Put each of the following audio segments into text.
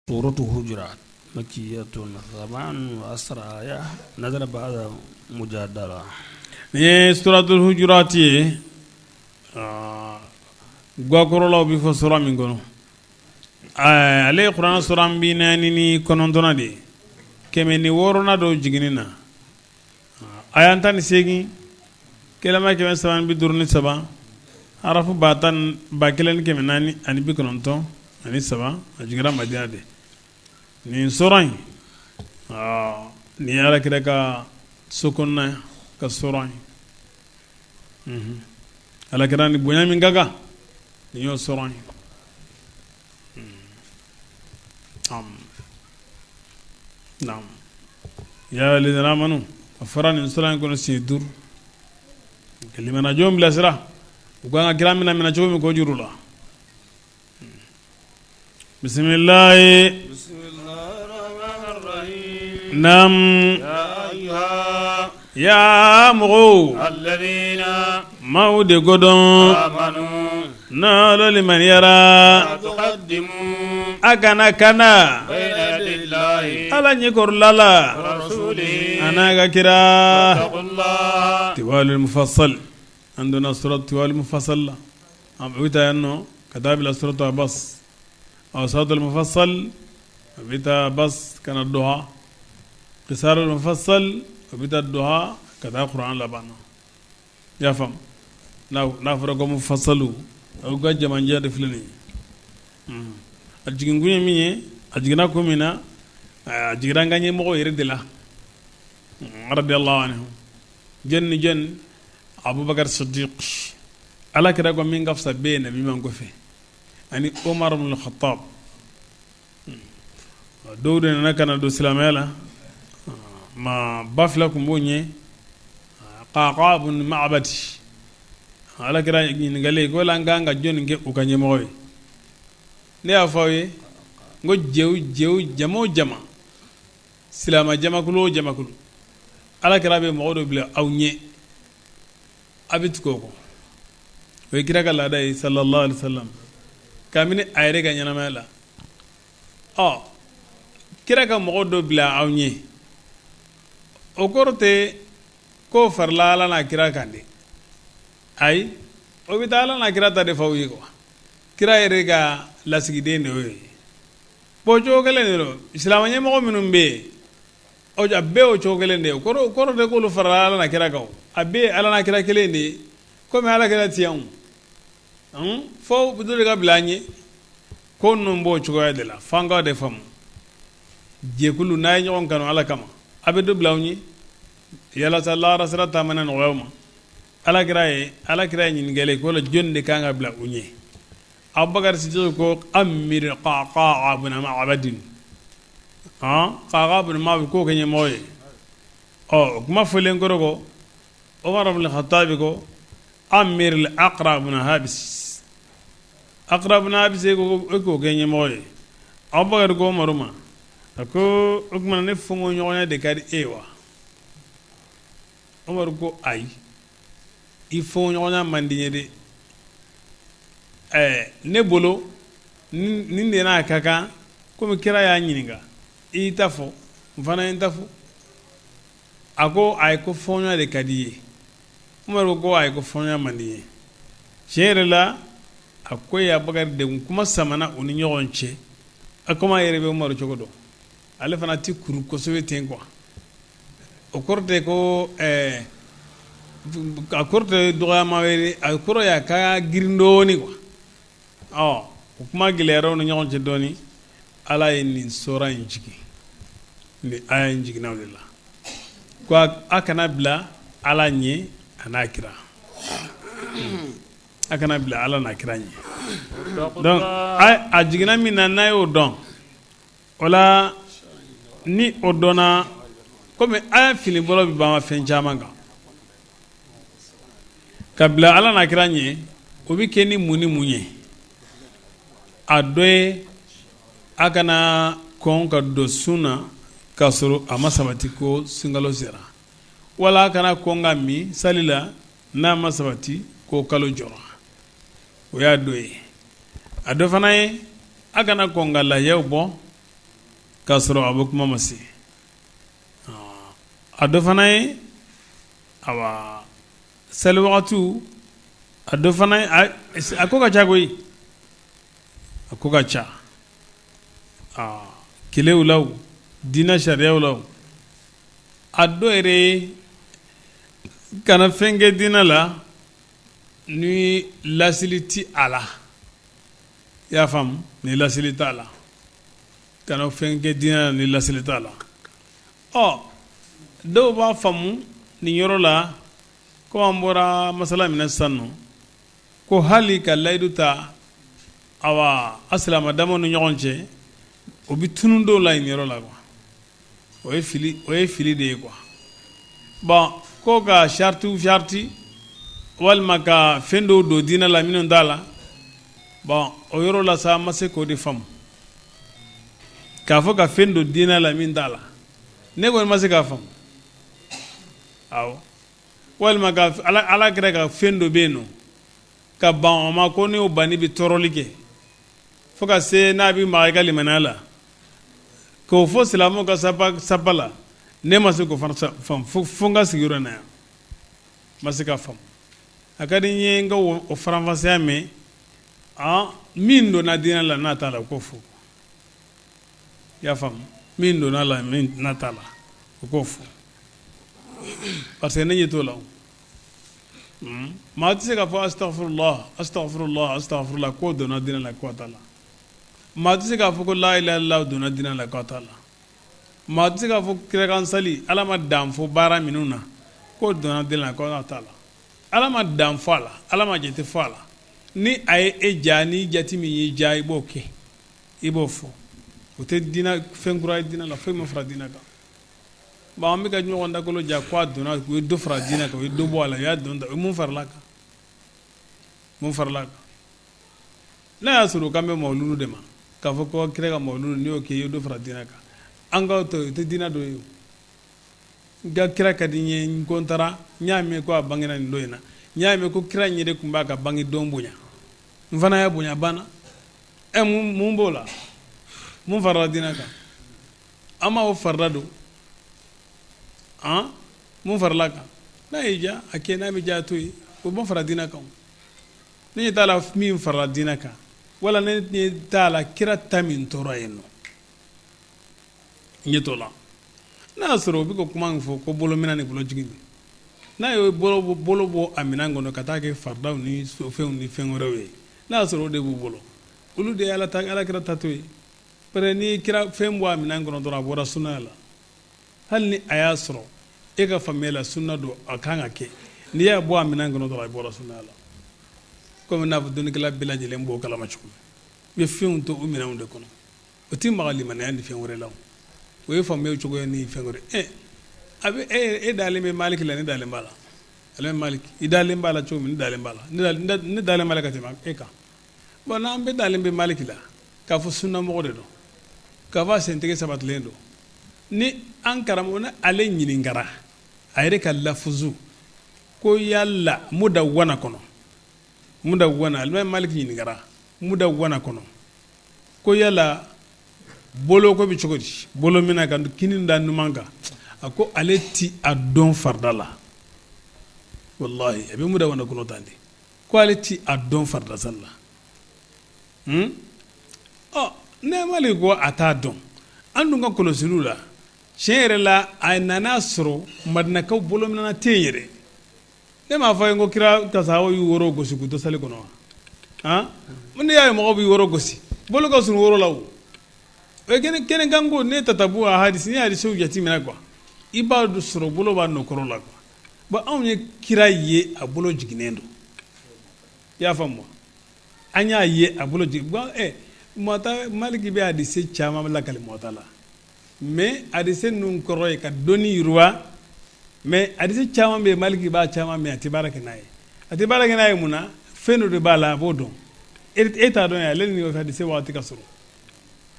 Suratu Hujurat makiyatun 17 aya nazala ba'da mujadala. Nin ye suratul hujurat ye gakɔrɔlaw bɛ fɔ sura min kɔnɔ ale ye kuranɛ sura 49nan de ye 106nan don jiginni na aya 18 kalama 353 harafu 1493 a jiginna Madina de nin sura in nin ye ala kira ka so kɔnɔna ka sura ye ala kira ni bonya min ka kan nin y'o sura ye. Naam ya ayyuhallazina amanu a fɔra nin sura in kɔnɔ siɲɛ 5 ka limanajɔnw bilasira u ka kan ka kira minɛ minɛ cogo min k'o jir'u la bisimilahi naam yaa mɔgɔw maaw de ko dɔn n'alu limaniyara a kana kana ala ɲɛkɔrɔla la a n'a ka kira tiwalul mufassal an donna sura tiwalul mufassal la an bɛ taa yan nɔ ka taa bila suratu abas awsatul mufassal a bɛ taa abas ka na duha qisarul mufassal a bɛ taa duha ka taa kuran laban na i y'a faamu n'a fɔra ko mufassalu aw ka jamanjɛ de filɛ nin ye a jiginkun ye min ye a jiginna kun min na a jiginna an ka ɲɛmɔgɔ yɛrɛ de la radiyallahu anhu jɔn ni jɔn Abubakar Sidiq ala kira ko min ka fisa bɛɛ ye nabi ɲuman kɔfɛ ani Umar ibn Khattab dɔw de nana ka na don silamɛya la maa 2000 tun b'o ɲɛ Qaqa ibn Ma'bad ala kira ɲininkalen ko an kan ka jɔnni kɛ u ka ɲɛmɔgɔ ye ne y'a fɔ aw ye n ko jɛ jama o jama silamɛ jamakulu o jamakulu ala kira bɛ mɔgɔ dɔ bila aw ɲɛ a bɛ tugu o kɔ o ye kira ka laada ye sallallahu alaihi wasallam kabini a yɛrɛ ka ɲɛnamaya la ɔ kira ka mɔgɔ dɔ bila aw ɲɛ o kɔrɔ tɛ k'o farala ala n'a kira kan dɛ ayi o bɛ taa ala n'a kira ta de fɔ aw ye quoi kira yɛrɛ ka lasigiden de y'o ye bon cogo kelen de don silamɛ ɲɛmɔgɔ minnu bɛ yen a bɛɛ o cogo kelen de ye kɔrɔ tɛ k'olu farala ala n'a kira kan a bɛɛ ye ala n'a kira kelen de ye komi ala kira tɛ yan fo dɔ de ka bila an ɲɛ ko ninnu b'o cogoya de la f'an k'o de faamu jɛkulu n'a ye ɲɔgɔn kanu ala kama a bɛ dɔ bila aw ɲɛ yalasa lahara sira taama na nɔgɔya ma ala kira ye ala kira ye ɲininkali ko la jɔn de kan ka bila u ɲɛ Abubakar Sidiq ko amir Qaqa ibn Ma'bad Qaqa ibn Ma'bad k'o kɛ ɲɛmɔgɔ ye ɔ kuma fɔlen kɔrɔ kɔ Umar ibn Khattab ko amir al-Aqra ibn Habis Aqra ibn Habis e k'o kɛ ɲɛmɔgɔ ye Abubakar ko Umaru ma a ko o tuma ne fɔnkɔɲɔgɔnya de ka di e ye wa Umaru ko ayi i fɔnkɔɲɔgɔnya man di n ye dɛ ɛɛ ne bolo nin de n'a ka kan komi kira y'a ɲininka i y'i ta fɔ n fana ye n ta fɔ a ko ayi ko fɔɲɔgɔnya de ka di i ye Umaru ko ayi ko fɔɲɔgɔnya man di n ye tiɲɛ yɛrɛ la a ko ye Abubakar degun kuma samana u ni ɲɔgɔn cɛ a komi a yɛrɛ bɛ Umaru cogo dɔn ale fana tɛ kuru kosɛbɛ ten quoi o kɔrɔ tɛ ko a kɔrɔ tɛ dɔgɔyama ye a kɔrɔ ye a ka girin dɔɔnin quoi ɔ o kuma gɛlɛyara u ni ɲɔgɔn cɛ dɔɔnin ala ye nin sura in jigin nin aya in jiginna o de la ko a kana bila ala ɲɛ a n'a kira a kana bila ala n'a kira ɲɛ donc a jiginna min na n'a y'o dɔn o la ni o dɔnna komi aya fili bolo bɛ ban fɛn caman kan ka bila ala n'a kira ɲɛ o bɛ kɛ ni mun ni mun ye a dɔ ye a kana kɔn ka don sun na k'a sɔrɔ a ma sabati ko sunkalo sera wala a kana kɔn ka min sali la n'a ma sabati ko kalo jɔra o y'a dɔ ye a dɔ fana ye a kana kɔn ka lahiyaw bɔ. K'a sɔrɔ a bɔ kuma ma se. A dɔ fana ye, awa, sali wagatiw, a dɔ fana ye, a ko ka ca koyi, a ko ka ca kɛlɛw la, diinɛ sariyaw la. A dɔ yɛrɛ ye kana fɛn kɛ diinɛ la ni lasili tɛ a la. I y'a faamu? Ni lasili t'a la, kana fɛn kɛ diinɛ la ni lasili t'a la. Ɔ, dɔw b'a faamu nin yɔrɔ la, ko an bɔra masala min na sisan nɔ, ko hali ka layidu ta, awa, a silamɛ damaw ni ɲɔgɔn cɛ, o bɛ tunun dɔw la nin yɔrɔ la quoi. O ye fili de ye quoi. Bon, ko ka saritiw sariti walima ka fɛn dɔw don diinɛ la minnu t'a la, bon, o yɔrɔ la sa, an ma se k'o de faamu. K'a fɔ ka fɛn don diinɛ la min t'a la, ne kɔni ma se k'a faamu. Awɔ, walima ka ala kɛra ka fɛn dɔ bɛ yen nɔ ka ban o ma, ko n'o banni bɛ tɔɔrɔli kɛ fo ka se n'a bɛ maga i ka limaniya la, k'o fɔ silamɛw ka sapa la, ne ma se k'o fana faamu fo n ka sigiyɔrɔ na yan, ma se k'a faamu. A ka di n ye n ka o faranfasiya mɛn. Min donna diinɛ la n'a t'a la, o k'o fɔ. I y'a faamu? Min donna la, min n'a t'a la, o k'o fɔ, parce que ne ɲɛ t'o la. Maa tɛ se k'a fɔ astaghfirullah, astaghfirullah, astaghfirullah, k'o donna diinɛ la k'o t'a la. Maa tɛ se k'a fɔ ko la ilaha illallah donna diinɛ la k'o t'a la. Maa tɛ se k'a fɔ kirakan sali, Ala ma dan fɔ baara minnu na, k'o donna diinɛ la k'o t'a la. Ala ma dan fɔ a la, Ala ma jate fɔ a la. Ni a ye e ja, ni jate min y'i ja, i b'o kɛ, i b'o fɔ. O tɛ diinɛ fɛn kura ye diinɛ la, foyi ma fara diinɛ kan. Bon, an bɛ ka ɲɔgɔn dakolo ja ko a donna, u ye dɔ fara diinɛ kan, u ye dɔ bɔ a la, u y'a don, u ye mun farala kan? Mun farala kan? N'a y'a sɔrɔ u kan bɛ mawuludu de ma, k'a fɔ ko kira ka mawuludu, n'i y'o kɛ, i ye dɔ fara diinɛ kan, an k'o to yen, o tɛ diinɛ dɔ ye o. N ka kira ka di n ye, n ko n taara, n y'a mɛn ko a bangena nin don in na, n y'a mɛn ko kira in yɛrɛ tun b'a ka bange don bonya, n fana y'a bonya, banna. Ɛ, mun b'o la? Mun farala diinɛ kan? An ma o farida don an, mun farala kan? N'a y'i diya a kɛ, n'a m'i diya a to yen. O ma fara diinɛ kan. Ne ɲɛ t'a la min farala diinɛ kan, wala ne ɲɛ t'a la kira ta min tora yen nɔ, n ɲɛ t'o la. N'a y'a sɔrɔ u bɛ ka kuma min fɔ ko bolo minɛ ni bolo jigin, n'a ye bolo bɔ a minɛn kɔnɔ ka taa kɛ faridaw ni fɛnw ni fɛn wɛrɛw ye, n'a y'a sɔrɔ o de b'u bolo, olu de ye ala ta, ala kira ta to yen. Parce n'i kira fɛn bɔ a minɛn kɔnɔ dɔrɔn, a bɔra sunnaya la. Hali ni a y'a sɔrɔ e ka faamuya la sunna don, a kan ka kɛ, n'i y'a bɔ a minɛn kɔnɔ dɔrɔn, a bɔra sunnaya la. Komi n'a fɔ dɔnnikɛla bɛɛ lajɛlen b'o kalama cogo min, i bɛ fɛnw to u minɛnw de kɔnɔ, o tɛ maga limaniya ni fɛn wɛrɛ la. O ye faamuya cogoya ni fɛn wɛrɛ. Ɛ, a bɛ e dalen bɛ Maliki la, ne dalen b'a la. Ale Maliki, i dalen b'a la cogo min, ne dalen b'a la, ne dalen b'a la ka tɛmɛ e kan. Bon, n'an bɛɛ dalen bɛ Maliki la, k'a fɔ sunnamɔgɔ de don, k'a fɔ a sentɛgɛ sabatilen don, ni an karamɔgɔ ni ale ɲininkara a yɛrɛ ka lafuzu ko yala Mudawana kɔnɔ, Mudawana, alimami Maliki ɲininkara Mudawana kɔnɔ ko yala boloko bɛ cogo di, bolo minɛ ka kini da numan kan, a ko ale ti a dɔn farida la. Walahi, a bɛ Mudawana kɔnɔ tan de, ko ale ti a dɔn farida sali la. Ɔ, ne Maliki ko a t'a dɔn, an dun ka kɔlɔsiliw la, tiɲɛ yɛrɛ la, a nana sɔrɔ Madinakaw bolominɛna tɛ yen yɛrɛ. Ne m'a fɔ ye ko kira ka sahabaw y'u woro gosi k'u to sali kɔnɔ wa? Han, ne y'a ye mɔgɔw b'i woro gosi, bolo ka surun woro la. O o ye kɛnɛ kɛnɛ kan ko ne tatabu a hadisi, n'i ye hadisiw jateminɛ quoi, i b'a sɔrɔ bolo b'a nɔ kɔrɔ la quoi. Bon, anw ye kira ye, a bolo jiginnen don. I y'a faamu wa? An y'a ye a bolo jigin. Bon, ɛ, Muwata Maliki bɛ hadisi caman lakali Muwata la, mais hadisi ninnu kɔrɔ ye ka dɔnni yiriwa. Mais hadisi caman bɛ yen, Maliki b'a caman mɛn, a tɛ baara kɛ n'a ye. A tɛ baara kɛ n'a ye mun na? Fɛn dɔ de b'a la, a b'o dɔn, e t'a dɔn ye. Ale ni hadisi waati ka sɔrɔ.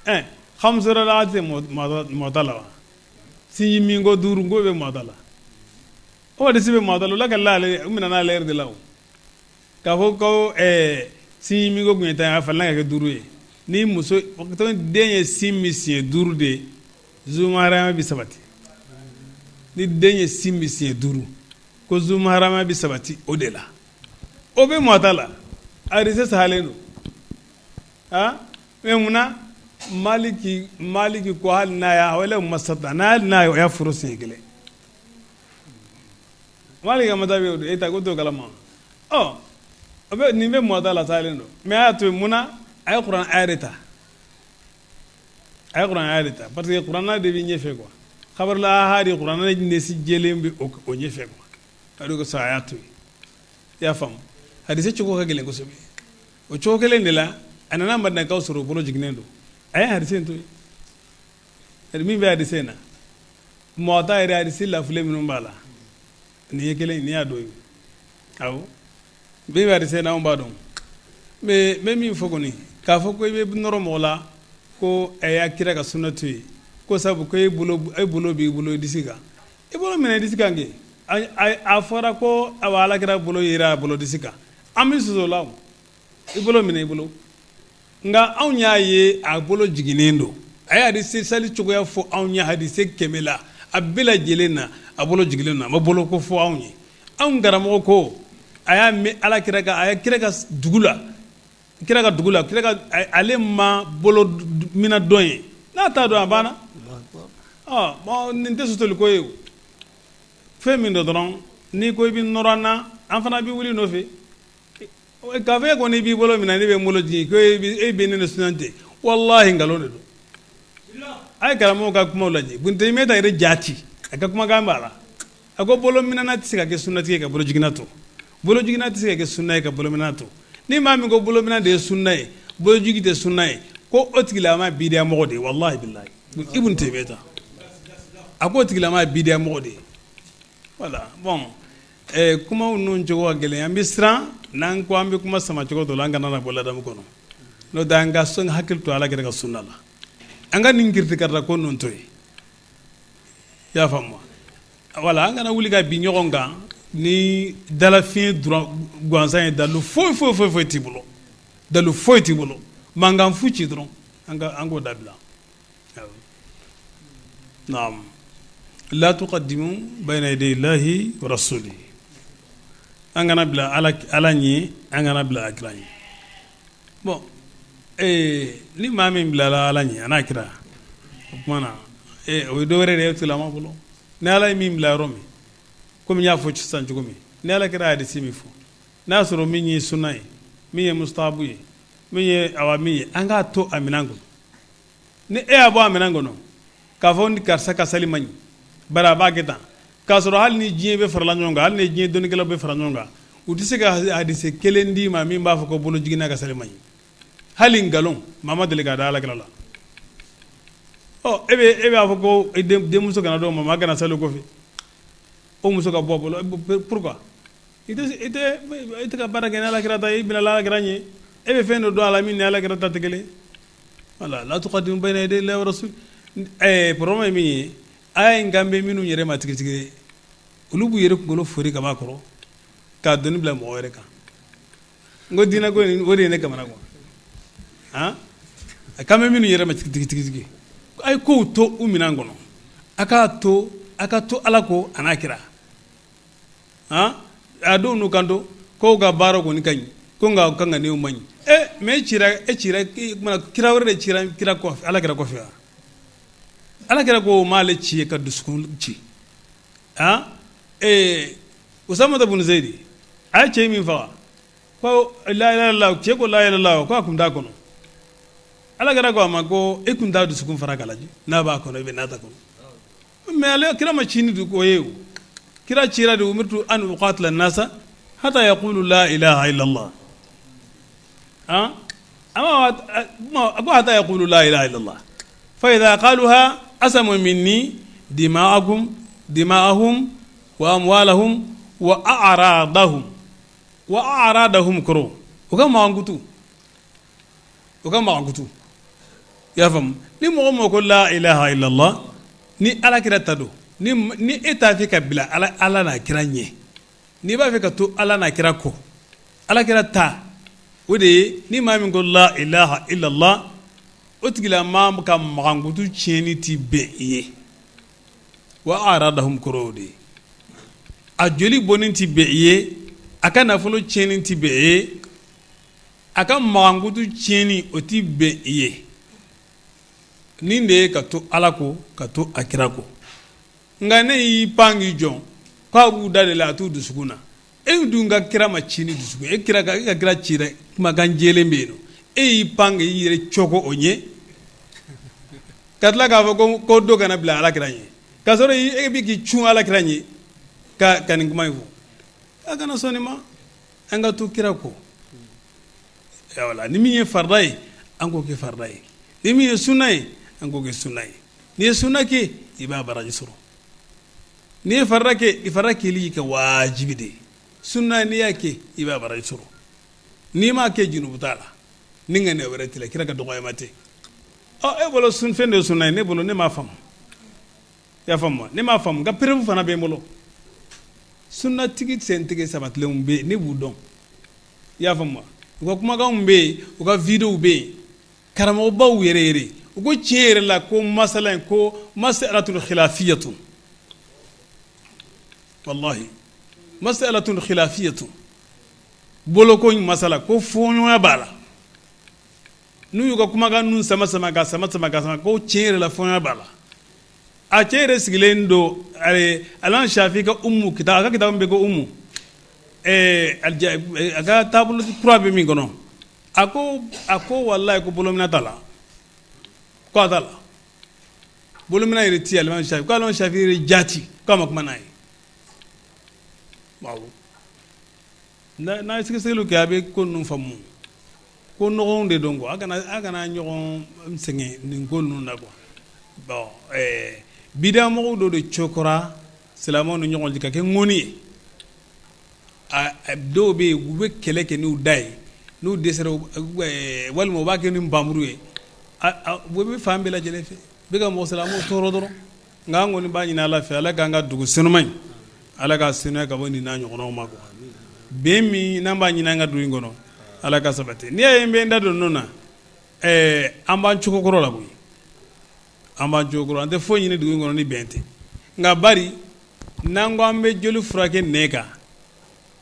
Ɛ, hamsu radaati tɛ Muwata la wa? Sinji min ko duuru ko bɛ Muwata la, o hadisi bɛ Muwata la, o lakalila ale, u minɛ n'ale yɛrɛ de la. O k'a fɔ ko sinji min ko tun ye 10 ye, a falenna ka kɛ duuru ye. Ni muso den ye sin min siɲɛ duuru de ye. Zumaharama bɛ sabati ni den ye sin min siɲɛ 5, ko zumaharama bɛ sabati o de la. O bɛ Muwata la, hadise sahalen don. Aa, mais munna Maliki ko hali n'a y'a wala masata n'a hali n'a y'a furu siɲɛ 1? Maliki ka mazhabi o don, e ta ko t'o kalama. Ɔ, o bɛ nin bɛ Muwata la, sahalen don, mais a y'a to yen. Munna? A ye kuran aya de ta, a ye kuran aya de ta, parce que kuranna de bɛ ɲɛfɛ quoi. Khabarul ahadi, kuranna nesi jɛlen bɛ o ɲɛfɛ quoi. A de ko sa a y'a to yen. I y'a faamu, hadise cogo ka gɛlɛn kosɛbɛ. O cogo kelen de la, a nana Madinakaw sɔrɔ u bolo jiginnen don, a ye hadise in to yen. Min bɛ hadise in na, Muwata yɛrɛ, hadise lafulen minnu b'a la, nin ye kelen, nin y'a dɔ ye. Awɔ, min bɛ hadise in na, anw b'a dɔn. Mais n bɛ min fɔ kɔni, k'a fɔ ko i bɛ nɔrɔ mɔgɔ la ko a y'a kira ka sunna to yen, ko sabu ko e bolo b'i bolo disi kan, i bolo minɛ disi kan kɛ. A fɔra ko awa, Ala kira bolo yera a bolo disi kan, an bɛ sɔsɔ la o. I bolo minɛ i bolo, nka anw y'a ye a bolo jiginnen don. A ye hadise sali cogoya fɔ anw ye, hadise 100 la, a bɛɛ lajɛlen na a bolo jiginnen don, a ma bolo ko fɔ anw ye. Anw karamɔgɔ ko a y'a mɛn Ala kira ka, a ye kira ka dugu la, kira ka dugu la, kira ka ale ma bolo mina dɔn ye. N'a t'a dɔn, a banna. Ɔ bon, nin tɛ sɔsɔli ko ye o. Fɛn min don dɔrɔn, n'i ko i bɛ nɔrɔ an na, an fana bɛ wuli nɔfɛ k'a fɔ e kɔni b'i bolo minɛ, ne bɛ n bolo jigin, ko e bɛ ne ni sunan tɛ. Walahi, nkalon de don. A ye karamɔgɔw ka kumaw lajɛ. Ibn Taymiya yɛrɛ jaati, a ka kumakan b'a la. A ko bolo minɛna tɛ se ka kɛ sunnatigi ye ka bolo jiginna to, bolo jiginna tɛ se ka kɛ sunna ye ka bolo minɛna to. Ni maa min ko bolo minɛ de ye sunna ye, bolo jigin tɛ sunna ye, ko o tigilama bidiya mɔgɔ de ye. Walahi bilahi, Ibn Taymiya a ko o tigilama ye bidiya mɔgɔ de ye. Voilà, bon, kumaw ninnu cogo ka gɛlɛn. An bɛ siran n'an ko an bɛ kuma sama cogo dɔ la, an kana na bɔ ladamu kɔnɔ. N'o tɛ, an ka sɔn hakili to Ala kira ka sunna la, an ka nin kiritikarata ko ninnu to yen. I y'a faamu? Wala an kana wuli ka bin ɲɔgɔn kan ni dalafiɲɛ dɔrɔn gansan ye. Dalu foyi foyi foyi foyi t'i bolo, dalu foyi t'i bolo, mankan fu ci dɔrɔn. An k'o dabila. Naam, la tuqaddimu bayna yaday llahi wa rasuli. An kana bila Ala ɲɛ, an kana bila a kira ɲɛ. Bon, ni maa min bilala Ala ɲɛ a n'a kira, o tuma na o ye dɔ wɛrɛ de ye tilama bolo. Ni Ala ye min bila yɔrɔ min, komi n y'a fɔ sisan cogo min, ni Ala kira hadisi min fɔ, n'a y'a sɔrɔ min ye sunna ye, min ye mustahabu ye, min ye awa min ye, an k'a to a minɛn kɔnɔ. Ni e y'a bɔ a minɛn kɔnɔ k'a fɔ ni karisa ka sali man ɲi, bari a b'a kɛ tan, k'a sɔrɔ hali ni diɲɛ bɛ farala ɲɔgɔn kan, hali ni diɲɛ dɔnnikɛlaw bɛ fara ɲɔgɔn kan, u tɛ se ka hadise kelen d'i ma min b'a fɔ ko bolo jiginna ka sali man ɲi. Hali nkalon, maa ma deli k'a da Ala kira la. Ɔ, e b'a fɔ ko i denmuso kana d'o ma, maa kana sali o kɔfɛ, o muso ka bɔ a bolo. Pourquoi i tɛ ka baara kɛ ni Ala kira ta ye? I bila Ala kira ɲɛ, e bɛ fɛn dɔ dɔn a la min ni Ala kira ta tɛ kelen. Wala la tuqaddimu bayna yaday llahi wa rasul. Problème ye min ye, aya in kan bɛ minnu yɛrɛ ma tigitigi, olu b'u yɛrɛ kunkolo fori ka b'a kɔrɔ k'a doni bila mɔgɔ wɛrɛ kan. N ko diinɛ ko in, o de ye ne kamana gan. Han, a kan bɛ minnu yɛrɛ ma tigitigi tigitigi, a ye kow to u minɛn kɔnɔ, a k'a to, a ka to Ala ko a n'a kira. Han, a dɔw n'u kan to k'o ka baara kɔni ka ɲi, ko nka u ka ŋaniyaw man ɲi. Mais e cira, kira wɛrɛ de cira kira kɔfɛ, Ala kira kɔfɛ wa? Ala kira ko m'ale ci ka dusukun ci. Han, Usama bun Zeyidi, a ye cɛ min faga ko la ilaha illallah, cɛ ko la ilaha illallah, ko a kun t'a kɔnɔ. Ala kira ko a ma ko e kun t'a dusukun fara k'a lajɛ, n'a b'a kɔnɔ, i bɛ n'a ta kɔnɔ. Mais ale kira ma ci ni o ye. O kira cira de umirtu an uqatila nasa hatta yaqulu la ilaha illallah. Han, a ko hatta yaqulu la ilaha illallah, fa idha qaluha asamu minni dima'akum dima'ahum wa amwalahum wa a'radahum. Wa a'radahum kɔrɔ u ka mankutu, u ka mankutu. I y'a faamu? Ni mɔgɔ mɔgɔ ko la ilaha illallah, ni Ala kira ta don, ni e t'a fɛ ka bila Ala n'a kira ɲɛ, n'i b'a fɛ ka to Ala n'a kira kɔ, Ala kira ta o de ye ni maa min ko la ilaha illallah. O tigilama ka makankutu tiɲɛni ti bɛn i ye. Wa aradahum kɔrɔ o de ye. A joli bɔnni ti bɛn i ye, a ka nafolo tiɲɛni ti bɛn i ye, a ka makankutu tiɲɛni o ti bɛn i ye. Nin de ye ka to Ala kɔ, ka to a kira kɔ. Nka ne y'i pan k'i jɔ k'a b'u da de la, a t'u dusukun na. E dun ka kira ma ci ni dusukun e kira ka e ka kira cira kumakan jɛlen bɛ yen nɔ, e y'i pan k'i yɛrɛ cɔgɔ o ɲɛ ka tila k'a fɔ ko dɔ kana bila ala kira ɲɛ, k'a sɔrɔ e bɛ k'i cun ala kira ɲɛ ka nin kuma in fɔ. A kana sɔn nin ma, an ka to kira kɔ. Wala ni min ye farida ye, an k'o kɛ farida ye. Ni min ye sunna ye, an k'o kɛ sunna ye. N'i ye sunna kɛ, i b'a baraji sɔrɔ. N'i ye farida kɛ, i farida kɛli y'i kan wajibi de ye. Sunna, n'i y'a kɛ, i b'a baraji sɔrɔ. N'i m'a kɛ, junubu t'a la, ni ŋaniya wɛrɛ t'i la, kira ka dɔgɔyama tɛ. Ɔ, e bolo sun fɛn de ye sunna ye, ne bolo ne m'a faamu. I y'a faamu wa? Ne m'a faamu, nka preuve fana bɛ n bolo. Sunnatigi sentigi sabatilenw bɛ yen, ne b'u dɔn. I y'a faamu wa? U ka kumakanw bɛ yen, u ka videow bɛ yen. Karamɔgɔbaw yɛrɛ yɛrɛ, u ko tiɲɛ yɛrɛ la ko masala in ko masalatun khilafiyatun, wallahi masalatun khilafiyatun, boloko in masala ko fɔɲɔgɔnya b'a la. N'u y'u ka kumakan ninnu sama sama ka sama sama ka sama, ko tiɲɛ yɛrɛ la fɔɲɔgɔnya b'a la. A cɛ yɛrɛ sigilen don alimami Shafi ka umu kita, a ka kitabu bɛ ko umu, a ka taabolo kura bɛ min kɔnɔ, a ko walayi ko bolomina t'a la, ko a t'a la, bolomina yɛrɛ ti alimami Shafi, ko alimami Shafi yɛrɛ jaati k'a ma kuma n'a ye. Awɔ, n'a ye sɛgɛsɛgɛliw kɛ, a bɛ ko ninnu faamu. Ko nɔgɔnw de don quoi. A kana ɲɔgɔn sɛgɛn nin ko ninnu na quoi. Bon, bidamɔgɔw dɔ de cokora silamɛw ni ɲɔgɔn cɛ ka kɛ ŋɔni ye. Dɔw bɛ yen, u bɛ kɛlɛ kɛ n'u da ye, n'u dɛsɛra, walima u b'a kɛ ni npanmuru ye. U bɛ fan bɛɛ lajɛlen fɛ, u bɛ ka mɔgɔ silamɛw tɔɔrɔ dɔrɔn. Nka an kɔni b'a ɲini Ala fɛ, Ala k'an ka dugu senuman in, Ala k'a senuya ka bɔ nin n'a ɲɔgɔnnaw ma quoi. Bɛn min n'an b'a ɲini an ka dugu in kɔnɔ, Ala ka sabati. N'i y'a ye n bɛ n da don ninnu na, an b'an cogo kɔrɔ la koyi, an b'an cogo kɔrɔ, an tɛ foyi ɲini dugu in kɔnɔ ni bɛn tɛ. Nka bari n'an ko an bɛ joli furakɛ nɛn kan,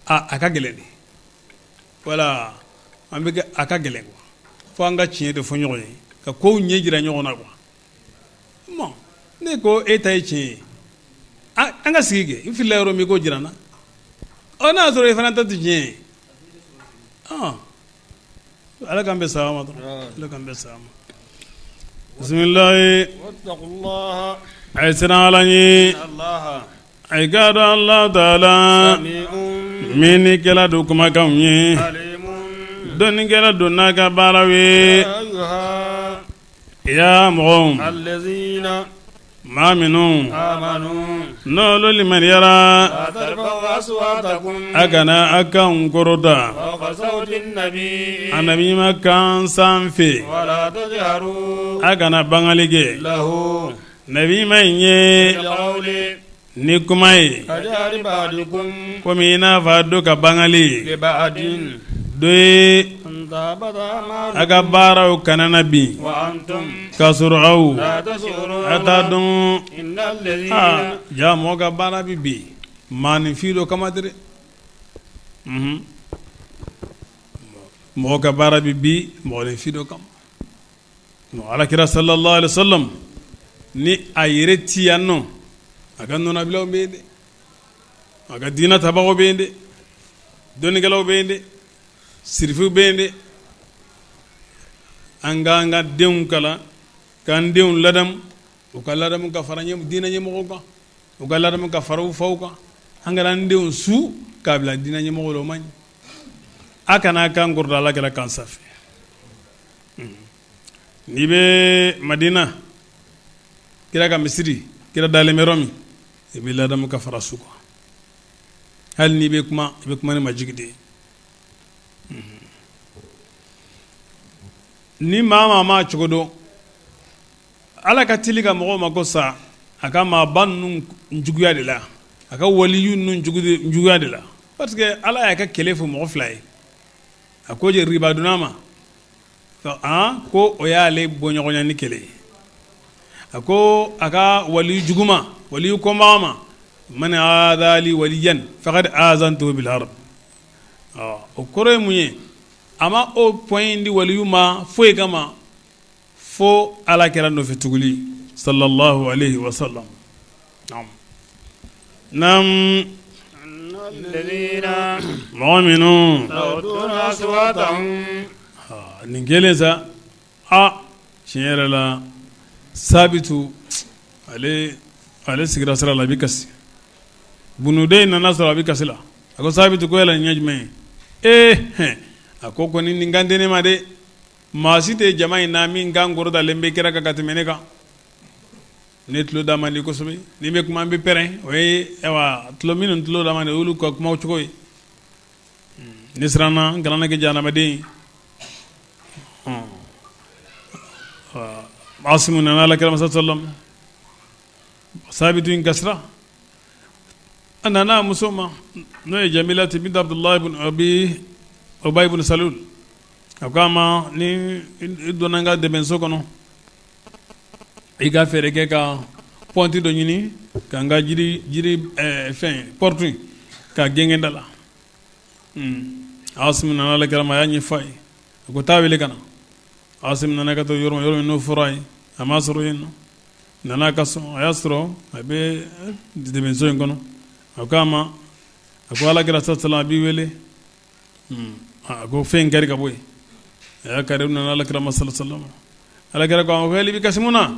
a ka gɛlɛn de. Wala an bɛ a ka gɛlɛn quoi, fo an ka tiɲɛ de fɔ ɲɔgɔn ye, ka kow ɲɛ jira ɲɔgɔn na quoi. Bon, ne ko e ta ye tiɲɛ ye, an ka sigi kɛ, n filila yɔrɔ min, k'o jira n na. Ɔ, n'a y'a sɔrɔ e fana ta tɛ tiɲɛ ye, Ala k'an bɛn sawaba ma dɔrɔn, Ala k'an bɛn sawaba ma. Bisimilahi, a ye siran Ala ɲɛ, a ye k'a dɔn Alahu taala mɛnnikɛla don kumakanw ye, dɔnnikɛla don n'a ka baaraw ye. Ya mɔgɔw, maa minnu n'olu limaniyara, a kana a kan kɔrɔta annabi ɲuman kan sanfɛ, a kana bangali kɛ nabi ɲuman in ye ni kuma ye komi i n'a fɔ dɔ ka bangali dɔ ye, a ka baaraw kana na bin k'a sɔrɔ aw a t'a dɔn. Ja mɔgɔ ka baara bɛ bin maaninfin dɔ kama dɛ, mɔgɔ ka baara bɛ bin mɔgɔninfin dɔ kama. Alakira sallallahu alaihi wasallam ni a yɛrɛ ti yan nɔ, a ka nɔnabilaw bɛ yen dɛ, a ka diinɛ tabagaw bɛ yen dɛ, dɔnnikɛlaw bɛ yen dɛ, sirifiw bɛ yen dɛ. An k'an ka denw kalan, k'an denw ladamu, u ka ladamu ka fara diinɛ ɲɛmɔgɔw kan, u ka ladamu ka fara u faw kan. An kana an denw su k'a bila diinɛ ɲɛmɔgɔw la, o man ɲi. A kana a kan kɔrɔta alakira kan sanfɛ. N'i bɛ Madina, kira ka misiri, kira dalen bɛ yɔrɔ min, i bɛ ladamu ka fara su kan. Hali n'i bɛ kuma, i bɛ kuma ni majigi de ye. Ni maa maa m'a cogo dɔn, Ala ka teli ka mɔgɔw mako sa a ka maaba ninnu juguya de la, a ka waliyu ninnu juguya de la, parce que Ala y'a ka kɛlɛ fɔ mɔgɔ fila ye. A ko je riba donna ma. Ko o y'ale bɔɲɔgɔnya ni kɛlɛ ye. A ko a ka wali jugu ma, wali kɔnbaga ma, man aada li waliyan faqad azantuhu bil harb. O kɔrɔ ye mun ye? A ma o point in di waliyu ma foyi kama fo ala kira nɔfɛ tuguli sallallahu alayhi wa sallam. Naam, mɔgɔ minnu nin kelen sa, a tiɲɛ yɛrɛ la, Sabitu ale sigira sira la, a bɛ kasi. Bunuden in nana sɔrɔ a bɛ kasi la. A ko Sabitu, ko yala ɲɛ jumɛn ye? Ee, a ko kɔni nin kan tɛ ne ma dɛ. Maa si tɛ jama in na min kan kɔrɔtalen bɛ kira kan ka tɛmɛ ne kan. Ne tulo da man di kosɛbɛ. Ni bɛ kuma, n bɛ pɛrɛn. O ye ayiwa tulo minnu tulo da man di, olu ka kuma cogo ye. Ne siranna n kana na kɛ jahanamaden ye. Asimu nana ala kira ma sallam. Sabitu in kasira. A nana a muso ma, n'o ye Jamilatu bint Abdullahi ibn Abi Ubay ibn Salul. A ko a ma, ni i donna n ka dɛbɛnso kɔnɔ, i ka fɛɛrɛ kɛ ka pɔnti dɔ ɲini ka n ka jiri jiri fɛn porte ka genge da la. Asimu nana ala kira ma, a y'a ɲɛfɔ a ye. A ko taa wele ka na. Asimu nana ka taa yɔrɔ yɔrɔ min n'o fɔra a ye, a m'a sɔrɔ yen nɔ. Nana ka so, a y'a sɔrɔ a bɛ dɛbɛnso in kɔnɔ. A ko a ma, a ko ala kira sallam a b'i wele. A ko fɛn in kari ka bɔ yen. A y'a kari, nana ala kira ma sallam. Ala kira ko a ma, ko yali i bɛ kasi mun na?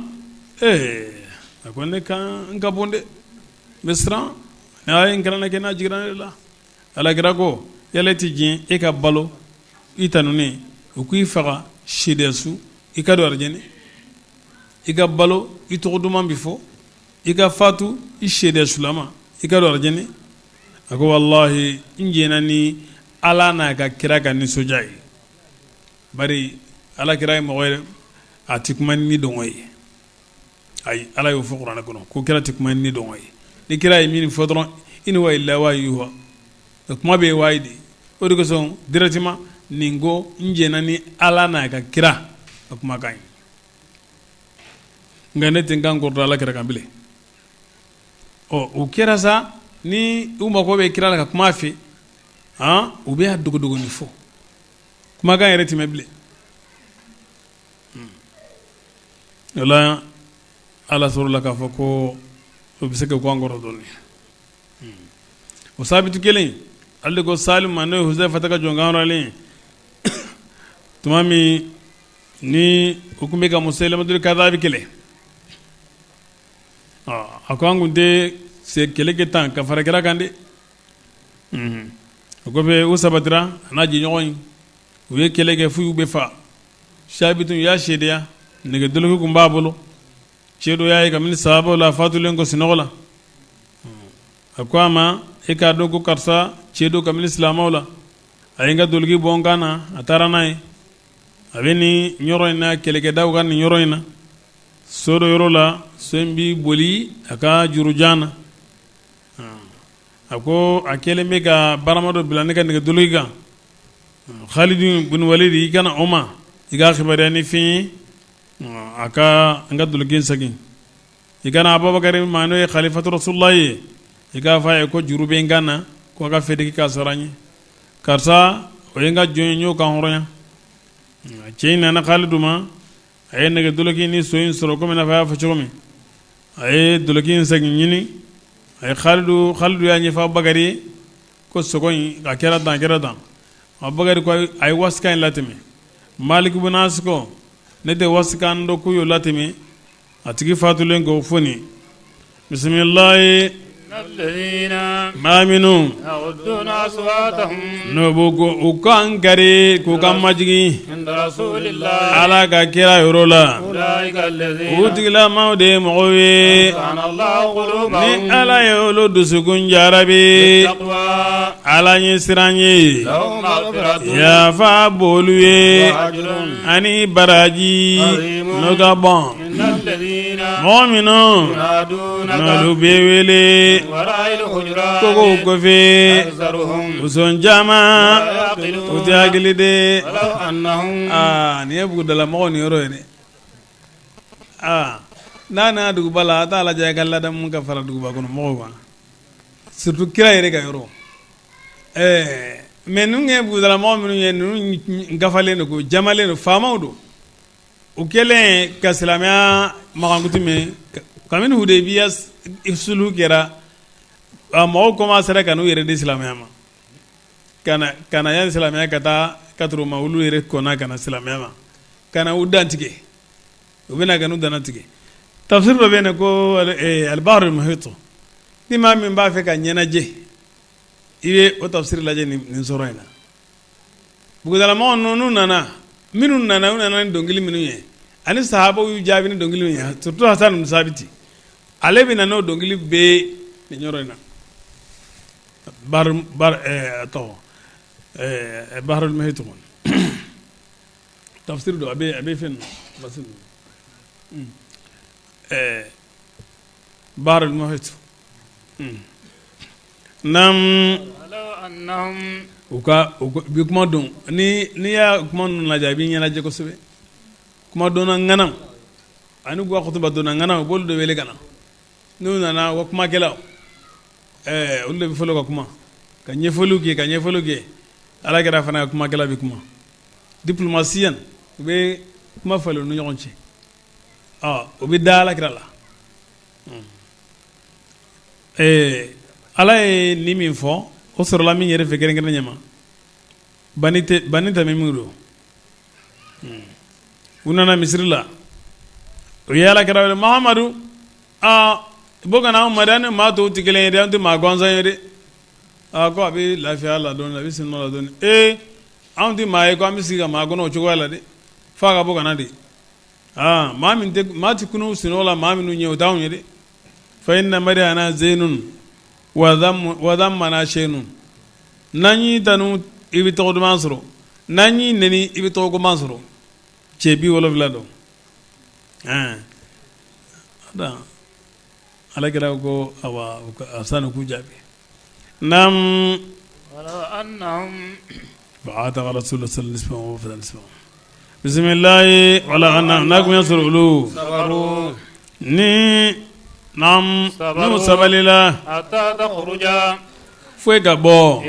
Ee, a ko ne kan n ka bon dɛ, n bɛ siran n'a ye n kana kɛ n'a jiginna ne la. Ala kira ko, yala e tɛ diɲɛ e ka balo i tanunen, u k'i faga seedeya su, i ka don arijɛnɛ? I ka balo, i tɔgɔ duman bɛ fɔ, i ka fatu i seedeya sulama, i ka don arijɛnɛ. A ko walahi, n jɛnna ni ala n'a ka kira ka nisɔndiya ye. Bari ala kira ye mɔgɔ ye, a tɛ kuma ni dɔngɔ ye. Ayi, ala y'o fɔ kuranɛ kɔnɔ ko kira tɛ kuma ni dɔngɔ ye. Ni kira ye min fɔ dɔrɔn, in huwa illa wahyu yuha, kuma bɛ ye wahayi de. O de kosɔn directement nin ko n jɛnna ni ala n'a ka kira ka kumakan ye, nka ne tɛ n kan kɔrɔta ala kira kan bilen. Ɔ, o kɛra sa, ni u mako bɛ kira la ka kuma fɛ, u bɛ a dogodogonin fɔ, kumakan yɛrɛ tɛ mɛn bilen. O la ala sɔrɔla k'a fɔ ko o bɛ se ka an kɔrɔ dɔɔnin. O sabitu kelen ale de ko Salim ma, n'o ye Huzaifa ka jɔn kanhɔrɔnyalen ye, tuma min ni u tun bɛ ka Musailamatul Kadhabi kɛlɛ, a ko an tun tɛ se kɛlɛ kɛ tan ka fara kira kan dɛ. O kɔfɛ u sabatira, a n'a jɛɲɔgɔn in, u ye kɛlɛ kɛ f'u y'u bɛɛ fa. Sabitu y'a seedeya, nɛgɛ doloki tun b'a bolo. Cɛ dɔ y'a ye kabini sahabaw la, fatulen kɔ sunɔgɔ la. A ko a ma, e k'a dɔn ko karisa cɛ dɔ kabini silamɛw la, a ye n ka doloki bɔ n kan na, a taara n'a ye. A bɛ nin yɔrɔ in na, kɛlɛkɛdaw ka nin yɔrɔ in na, so dɔ yɔrɔ la, so in bɛ boli a ka jurujan na. A ko a kɛlen bɛ ka barama dɔ bila ne ka nɛgɛ doloki kan. Khalid bin Walid, i ka na o ma, i k'a kibaruya ni fɛn ye, a ka n ka doloki in segin. I ka na Abubakar ma, n'o ye khalifatu Rasulullah ye, i k'a fɔ a ye ko juru bɛ n kan na, ko a ka fɛɛrɛ kɛ k'a sara n ye. Karisa, o ye n ka jɔn ye, n y'o kan hɔrɔnya. Cɛ in nana Khalidu ma, a ye nɛgɛ doloki ni so in sɔrɔ komi n'a fɔ a y'a fɔ cogo min. A ye doloki in segin ɲini. A ye Khalidu, Khalidu y'a ɲɛfɔ Abubakar ye ko sogo in a kɛra tan, a kɛra tan. Abubakar ko a ye wasikan in latɛmɛ. Malik ibn Anas ko ne tɛ wasikan dɔn k'u y'o latɛmɛ a tigi fatulen ko fo nin. Bisimilayi, maa minnu n'o b'u ko u kan kari k'u kan majigin ala ka kira yɔrɔ la, u tigilamaaw de ye mɔgɔw ye ni ala ye olu dusukun jarabi ala ɲɛ siran ye, yafa b'olu ye ani baraji n'o ka bon. Mɔgɔ minnu n'olu bɛ wele kogow kɔfɛ, u sɔn caman u tɛ hakili de. Aa, nin ye bugudalamɔgɔw niyɔrɔ ye dɛ. Aa, n'a nana duguba la, a t'a lajɛ ka ladamu ka fara duguba kɔnɔ mɔgɔw kan, surtout kira yɛrɛ ka yɔrɔ. Ɛɛ, mais ninnu ye bugudalamɔgɔ minnu ye, ninnu gafalen don, ko jamalen don, faamaw don. U kɛlen ka silamɛya makankutu mɛn, kabini Hudaybiya sulhu kɛra, mɔgɔw commencera ka n'u yɛrɛ di silamɛya ma, ka na yanni silamɛya ka taa ka ma, olu yɛrɛ kɔnna ka na silamɛya ma, ka na u dantigɛ. U bɛna ka n'u dantigɛ. Tafsir dɔ bɛ yen ko al-Bahrul Muhit. Ni maa min b'a fɛ ka ɲɛnajɛ, i bɛ o tafsir lajɛ nin sɔrɔ in na. Bugudalamɔgɔ ninnu nana, minnu nana, u nana ni dɔnkili minnu ye, ani sahabaw y'u jaabi ni dɔnkili min ye, surtout Hasan ibn Sabiti, ale bɛ na n'o dɔnkili bɛɛ nin yɔrɔ in na. Tɔgɔ Bahrul Muhit tafsir don, a bɛ fɛn Bahrul Muhit. Naam, u ka bi kuma don, ni n'i y'a kuma ninnu lajɛ, a b'i ɲɛnajɛ kosɛbɛ. Kuma dɔnna ŋanaw ani u ka kutuba dɔnna ŋanaw, u b'olu de wele ka na. N'u nana, u ka kumakɛlaw, olu de bɛ fɔlɔ ka kuma, ka ɲɛfɔliw kɛ, ka ɲɛfɔliw kɛ. Ala kira fana ka kumakɛla bɛ kuma. Diplomasiya, u bɛ kuma falen u ni ɲɔgɔn cɛ. U bɛ da ala kira la. Ala ye ni min fɔ, o sɔrɔla min yɛrɛ fɛ kɛrɛnkɛrɛn ɲɛma, Bani Tamimi don. U nana misiri la, u ye ala kira wele: Mahamadu, aa, bɔ ka na anw ma dɛ, an ni maa tɔw tɛ kelen ye dɛ, an tɛ maa gansan ye dɛ. Aa, ko a bɛ lafiya la dɔɔnin, a bɛ sunɔgɔ la dɔɔnin. Ee, anw tɛ maa ye ko an bɛ sigi ka maa kɔnɔ o cogoya la dɛ, f'a ka bɔ ka na de. Aa, maa min tɛ maa tɛ kunun sunɔgɔ la, maa minnu ɲɛ, o t'anw ye dɛ. Fa inna madihana zeinun wa dhammana sheinun. N'an y'i tanu, i bɛ tɔgɔ duman sɔrɔ. N'an y'i neni, i bɛ tɔgɔ goman sɔrɔ. Cɛ 70 don. Ala kira ko awa, a sanu k'u jaabi. Naam, fa'ataqa rasulullah sallallahu alaihi wasallam. Bisimilayi. Wala n'a tun y'a sɔrɔ olu ni n'u sabalila fo e ka bɔ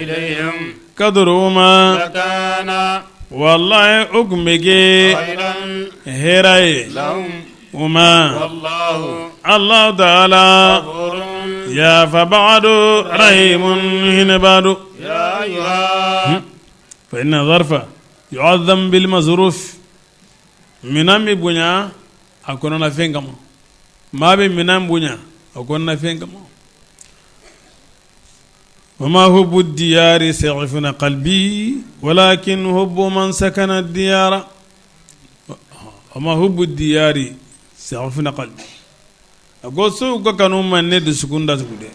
ka u ma, walayi, o tun bɛ kɛ hɛrɛ ye u ma. Allahu ta'ala yafabaga don, rahimun, hinɛbaa don. Fa inna zarfa yu'azzam bil mazruf. Minɛn bɛ bonya a kɔnɔna fɛn kama. Maa bɛ minɛn bonya a kɔnɔna fɛn kama. Wa ma hubbu diyari saghafna qalbi walakin hubbu man sakana diyara. Wa ma hubbu diyari saghafna qalbi. A ko sow ka kanu ma ne dusukun datugu dɛ.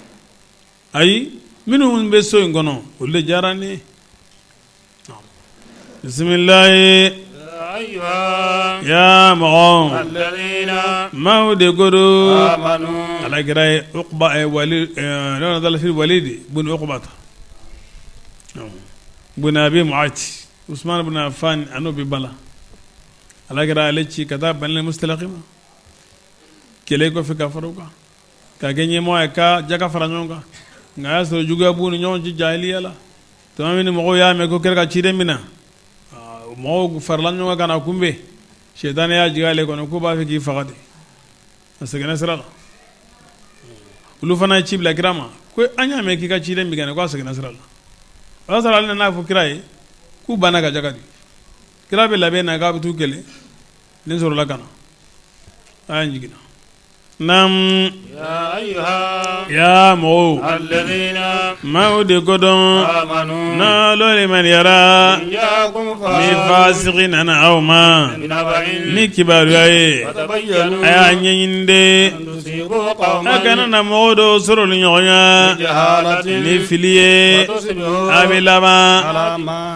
Ayi, minnu bɛ so in kɔnɔ, olu de diyara ne ye. Bisimilayi. Ya mɔgɔ maaw de ko don, ala kira ye wali Walidi bun Uqbata bun Abi Mu'ayt, Usman bun Affan, a n'o bɛ bala. Ala kira ale ci ka taa Bani Mustaliki ma kɛlɛ kɔfɛ, ka fara u kan, ka kɛ ɲɛmɔgɔ ye, ka jaka fara ɲɔgɔn kan. Nka a y'a sɔrɔ juguya b'u ni ɲɔgɔn cɛ jahiliya la. Tuma min mɔgɔw y'a mɛn ko kira ka ciden bɛ na, mɔgɔw farala ɲɔgɔn kan ka na kunbɛn. Sɛtanɛ y'a jigin ale kɔnɔ k'u b'a fɛ k'i faga de. A seginna sira la. Olu fana ye ci bila kira ma ko an y'a mɛn k'i ka ciden bɛ ka na, k'a seginna sira la. O y'a sɔrɔ ale nana fɔ kira ye k'u banna ka jaka di. Kira bɛ labɛn na k'a bɛ t'u kɛlɛ, nin sɔrɔla ka na. A y'a jiginna. Naamu, ya mɔgɔw maaw de ko don, n'aw limaniyara, ni fasiki nana aw ma ni kibaruya ye, a y'a ɲɛɲini de, a kana na mɔgɔw dɔw sɔrɔ ni ɲɔgɔnya ni fili ye, a bɛ laban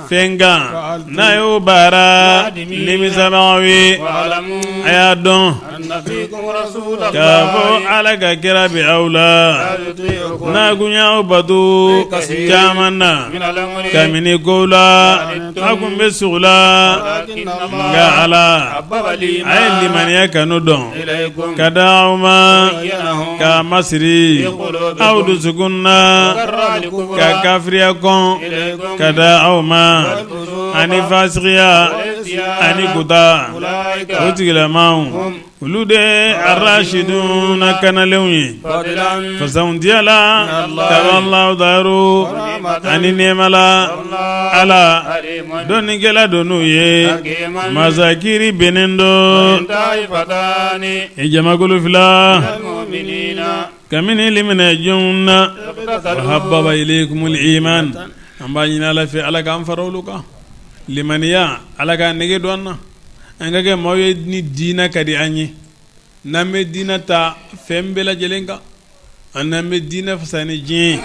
fɛn kan n'a y'o baara, nimisabagaw ye. A y'a dɔn. Ka K'a fɔ Ala ka kira bɛ aw la, n'a kun y'aw bato caman na, kabini kow la, aw kun bɛ sugo la, nka Ala a ye limaniya kanu dɔn ka di aw ma k'a masiri aw dusukun na, ka kafiriya kɔn ka di aw ma ani fasigiya ani kuta o tigilamaw olu de arasiduna kanalenw ye fasantiya la ka bɔ Alahu dayɔrɔ ani nɛɛma la Ala dɔnnikɛla don n'u ye masa kiri bɛnnen don i jamakulu fila kabini limaniya jɔnw na hababa ilaykumul iman an b'a ɲini Ala fɛ Ala k'an fara olu kan limaniya Ala k'a nege don an na an ka kɛ maaw ye ni diinɛ ka di an ye n'an bɛ diinɛ ta fɛn bɛɛ lajɛlen kan an n'an bɛ diinɛ fisaya ni diɲɛ ye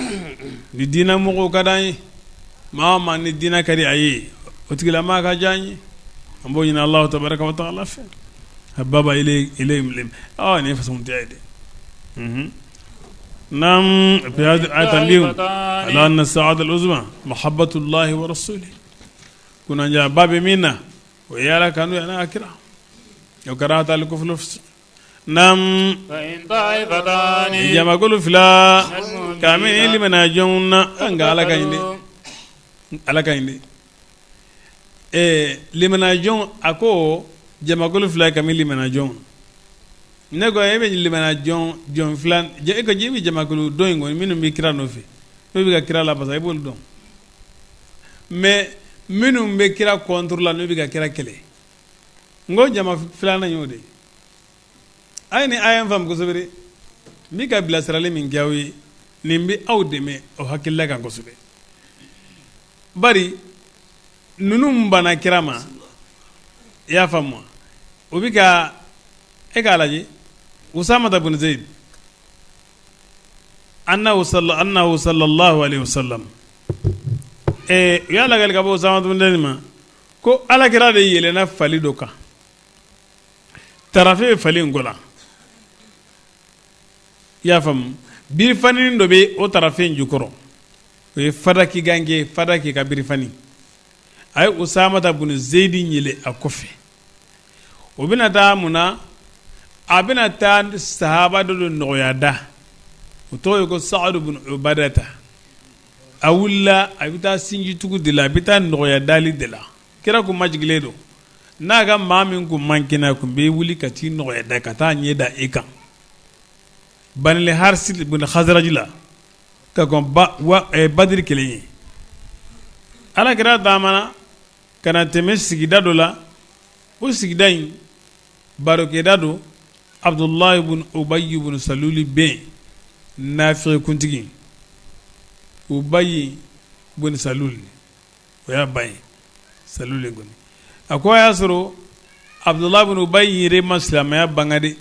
ni diinɛ mɔgɔw ka di an ye maa o maa ni diinɛ ka di a ye o tigilamaa ka diya an ye an b'o ɲini Alahu tabaraka wa taala fɛ hababa ilayhim nin ye fasamantiya ye dɛ naam tanbihu ala anna saada al-uzma mahabbatullahi wa rasulihi kunnadiyaba bɛ min na o ye Ala kanu ye an'a kira o kɛra al-kufri naam jamakulu fila kabini limaniya jɔnw na nka Ala ka ɲi dɛ Ala ka ɲi dɛ limaniya jɔn a ko jamakulu fila kabini limaniya jɔnw ne ko e bɛ limaniya jɔn fila e ko e bɛ jamakulu dɔ in kɔni minnu bɛ kira nɔfɛ n'u bɛ ka kira labasa i b'olu dɔn mais minnu bɛ kira contre la n'u bɛ ka kira kɛlɛ n ko jama filanan y'o de ye a ye nin aya in faamu kosɛbɛ dɛ n bɛ ka bilasirali min kɛ aw ye nin bɛ aw dɛmɛ o hakilila kan kosɛbɛ bari ninnu banna kira ma i y'a faamu wa o bɛ ka e k'a lajɛ Usamata bun Zeyid annahu sallallahu alayhi wa sallam u y'a lakali ka bɔ Usamata bun Zeyid ma ko Ala kira de yɛlɛnna fali dɔ kan tarafe bɛ fali in kɔ la i y'a faamu birifani dɔ bɛ o tarafe in jukɔrɔ o ye fadaki ganke fadaki ka birifani a ye Usamata bun Zeyidi yɛlɛn a kɔfɛ o bɛna taa mun na a bɛna taa sahaba dɔ de nɔgɔya da o tɔgɔ ye ko Saadu bun Ubadata a wulila a bɛ taa sinjitugu de la a bɛ taa nɔgɔya dali de la kira kun majigilen don n'a ka maa min kun man kɛnɛ a kun bɛ wuli ka t'i nɔgɔya da ka taa ɲɛ da i kan Banil Harisi bun Hazaraji la ka kɔn Badiri kɛlɛ ɲɛ Ala kira taamana ka na tɛmɛ sigida dɔ la o sigida in barokɛda don Abudulayi bun Ubayi bun Saluli bɛ yen nafigi kuntigi Ubayi bun Saluli o y'a ba ye Saluli kɔni a ko a y'a sɔrɔ Abudulayi bun Ubayi yɛrɛ ma silamɛya bange dɛ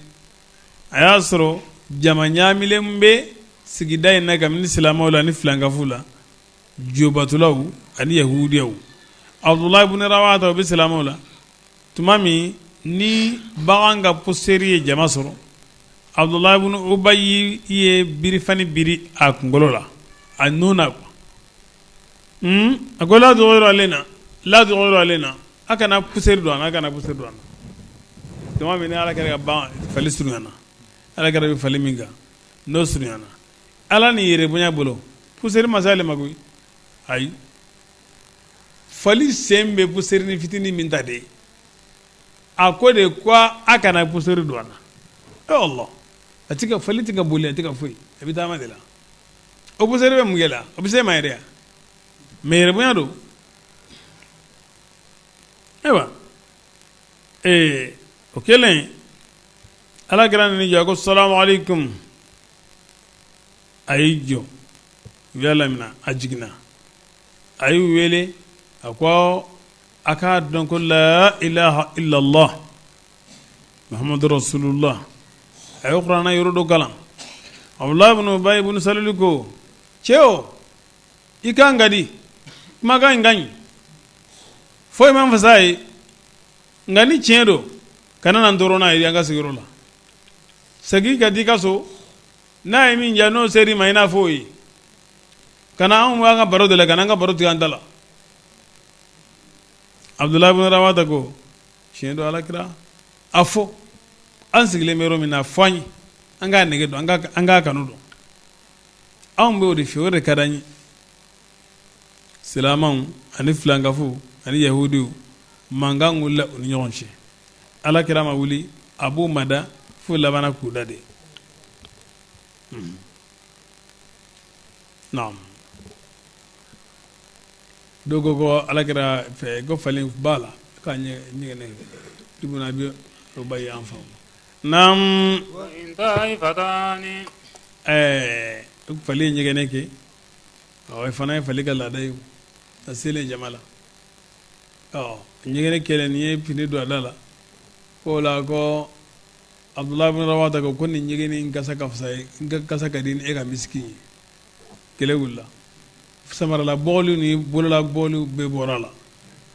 a y'a sɔrɔ jama ɲaamilen bɛ sigida in na kabini silamɛw la ni filankafow la jobatulaw ani yahudiyaw Abudulayi bun Rawata o bɛ silamɛw la tuma min ni bagan ka poussière ye jama sɔrɔ Abudulayi bun Ubayi ye birifani biri a kunkolo la a nun na quoi a ko la tugayiru alena la tugayiru alena a kana poussière don an na a kana poussière don an na tuma min ni Ala kira ka ban fali surunyana Ala kira bɛ fali min kan n'o surunyana Ala ni yɛrɛ bonya bolo poussière ma s'ale ma koyi ayi fali sen bɛ poussière ni fitinin min ta de a ko de ko a kana poussière don an na e Allah a ti ka fali tɛ ka boli a tɛ ka foyi a bɛ taama de la o poussière bɛ mun kɛ la o bɛ se ma yɛrɛ yan mais yɛrɛ bonya don ayiwa ee o kɛlen Ala kira nana jɔ a ko salamu aleykum a y'i jɔ u y'a lamina a jiginna a y'u wele a ko a k'a dɔn ko la ilaha illallah muhammadu rasulullah a ye kuranɛ yɔrɔ dɔ kalan Abudulayi bun Ubayi bun Saluli ko cɛ o i kan ka di kumakan in ka ɲi foyi man fisa ye nka ni tiɲɛ don kana na n tɔɔrɔ n'a ye an ka sigiyɔrɔ la. Segin ka t'i ka so, n'a ye min diya, n'o ser'i ma, i n'a fɔ o ye. Ka na anw b'an ka baro de la, ka na an ka baro tigɛ an ta la. Abudulayi ibn Rawata ko tiɲɛ don, ala kira, a fɔ an sigilen bɛ yɔrɔ min na, a fɔ an ye, an k'a nege don, an k'a kanu don. Anw bɛ o de fɛ, o de ka d'an ye. Silamɛw ani filankafow ani yahudiw, mankan wulila u ni ɲɔgɔn cɛ. Ala kira ma wuli, a b'u mada fo labanna k'u da de. Naam, dɔw ko ko ala kira fɛ ko falen b'a la k'a ɲɛgɛnɛ ibn Abi Ubayy an faamu. Naam, ɛɛ fali ye ɲɛgɛnɛ kɛ. Ɔ fana ye fali ka laada ye. A selen jama la, ɔ ɲɛgɛnɛ kɛlen, nin ye fini don a da la ko la ko Abudulayi ibn Rawata ko nin ɲɛgɛnɛ in kasa ka fisa, kasa ka di ni e ka misiki ye. Kɛlɛ wulila, samarala bɔgɔliw ni bolola bɔgɔliw bɛɛ bɔra a la,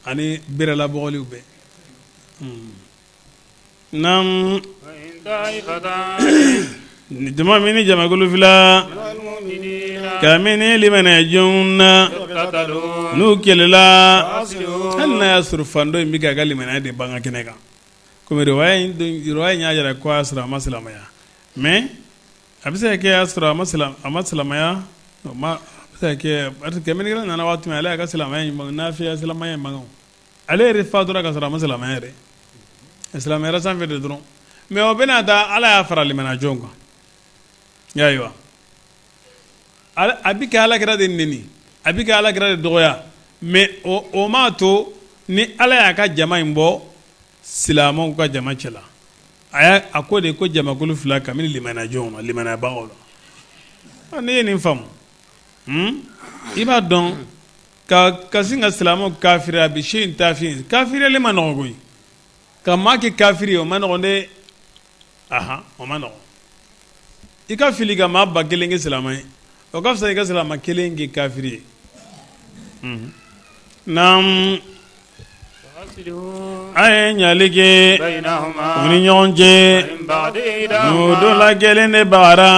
ani berela bɔgɔliw bɛɛ. Naam, jama min ni jamakulu fila kabini limaniya jɔnw na, n'u kɛlɛla, hali n'a y'a sɔrɔ fan dɔ in bɛ k'a ka limaniya de ban ka kɛnɛ kan, komi riwaya in y'a jira ko a y'a sɔrɔ a ma silamɛya, mais a bɛ se ka kɛ y'a sɔrɔ a ma silamɛya, a bɛ se ka kɛ parce que kɛmɛ nana waati min, ale y'a ka silamɛya in nafiya silamɛya in ban. Ale yɛrɛ fatura ka sɔrɔ a ma silamɛya yɛrɛ, silamɛya sanfɛ de dɔrɔn, mais o bɛna taa ala y'a fara limaniya jɔn kan. Ayiwa, a bɛ kɛ ala kira de neni, a bɛ kɛ ala kira de dɔgɔya, mais o m'a to ni ala y'a ka jama in bɔ silamɛw ka jama cɛ la. A y'a a ko de ko jamakulu fila kabini limaniya jɔnw na, limaniyabagaw la. N'i ye nin faamu, i b'a dɔn ka sin ka silamɛw kafiriya bi se tafi kafiriyali man nɔgɔn koyi. Ka maa kɛ kafiri ye, o man nɔgɔn dɛ. Ahan, o man nɔgɔn. I ka fili ka maa 1000 kɛ silamɛ ye, o ka fisa i ka silamɛ kelen kɛ kafiri ye. Naam, a ye ɲali kɛ u ni ɲɔgɔn cɛ, n'o dɔ la kelen de bagara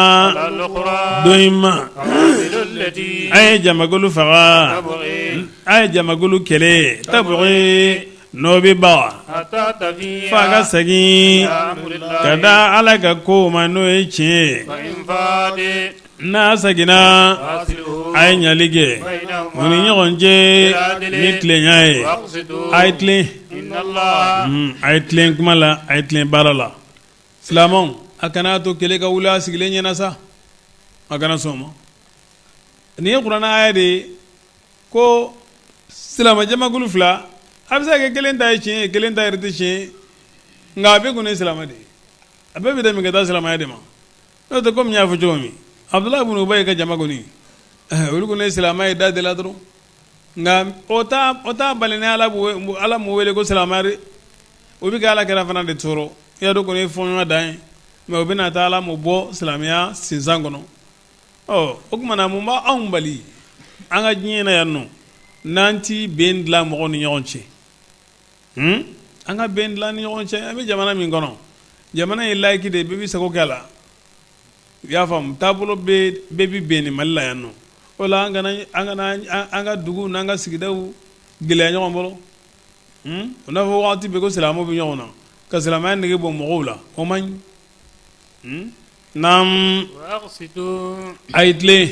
dɔ in ma, a ye jamakulu faga, a ye jamakulu kɛlɛ, tabgi n'o bɛ baga f'a ka segin ka da ala ka ko ma, n'o ye tiɲɛ ye. N'a seginna, a ye ɲali kɛ u ni ɲɔgɔn cɛ ni tilenya ye. A ye tilen, a ye tilen kuma la, a ye tilen baara la. Silamɛw, a kana to kɛlɛ ka wuli a sigilen ɲɛna sa, a kana sɔn ma. Nin ye kuranɛ aya de ye ko silamɛ jamakulu fila, a bɛ se ka kɛ kelen ta ye tiɲɛ ye, kelen ta yɛrɛ tɛ tiɲɛ ye, nka a bɛɛ kɔni ye silamɛ de ye, a bɛɛ bɛ dɛmɛ ka taa silamɛya de ma. N'o tɛ, komi n y'a fɔ cogo min, Abudulayi ibn Ubayi ka jama kɔni, olu kɔni ye silamɛ ye da de la dɔrɔn, nka o t'a bali ni ala ala m'u wele ko silamɛ dɛ. O bɛ kɛ ala kira fana de tɔɔrɔ. I y'a dɔn kɔni ye fɔɲɔgɔn dan ye, mais o bɛna taa ala m'o bɔ silamɛya sinsan kɔnɔ. Ɔ o tuma na, mun b'anw bali an ka diɲɛ na yan nɔ n'an ti bɛn dilan mɔgɔw ni ɲɔgɔn cɛ? An ka bɛn dilan ni ɲɔgɔn cɛ. An bɛ jamana min kɔnɔ, jamana ye laïque de ye, bɛɛ b'i sago kɛ a la. I y'a faamu, taabolo bɛɛ bɛ bɛn nin Mali la yan nɔ. O la, an kana an ka dugu n'an ka sigidaw gɛlɛya ɲɔgɔn bolo. O n'a fɔ waati bɛɛ ko silamɛw bɛ ɲɔgɔn na ka silamɛya nege bɔ mɔgɔw la, o man ɲi. Naam, a ye tilen.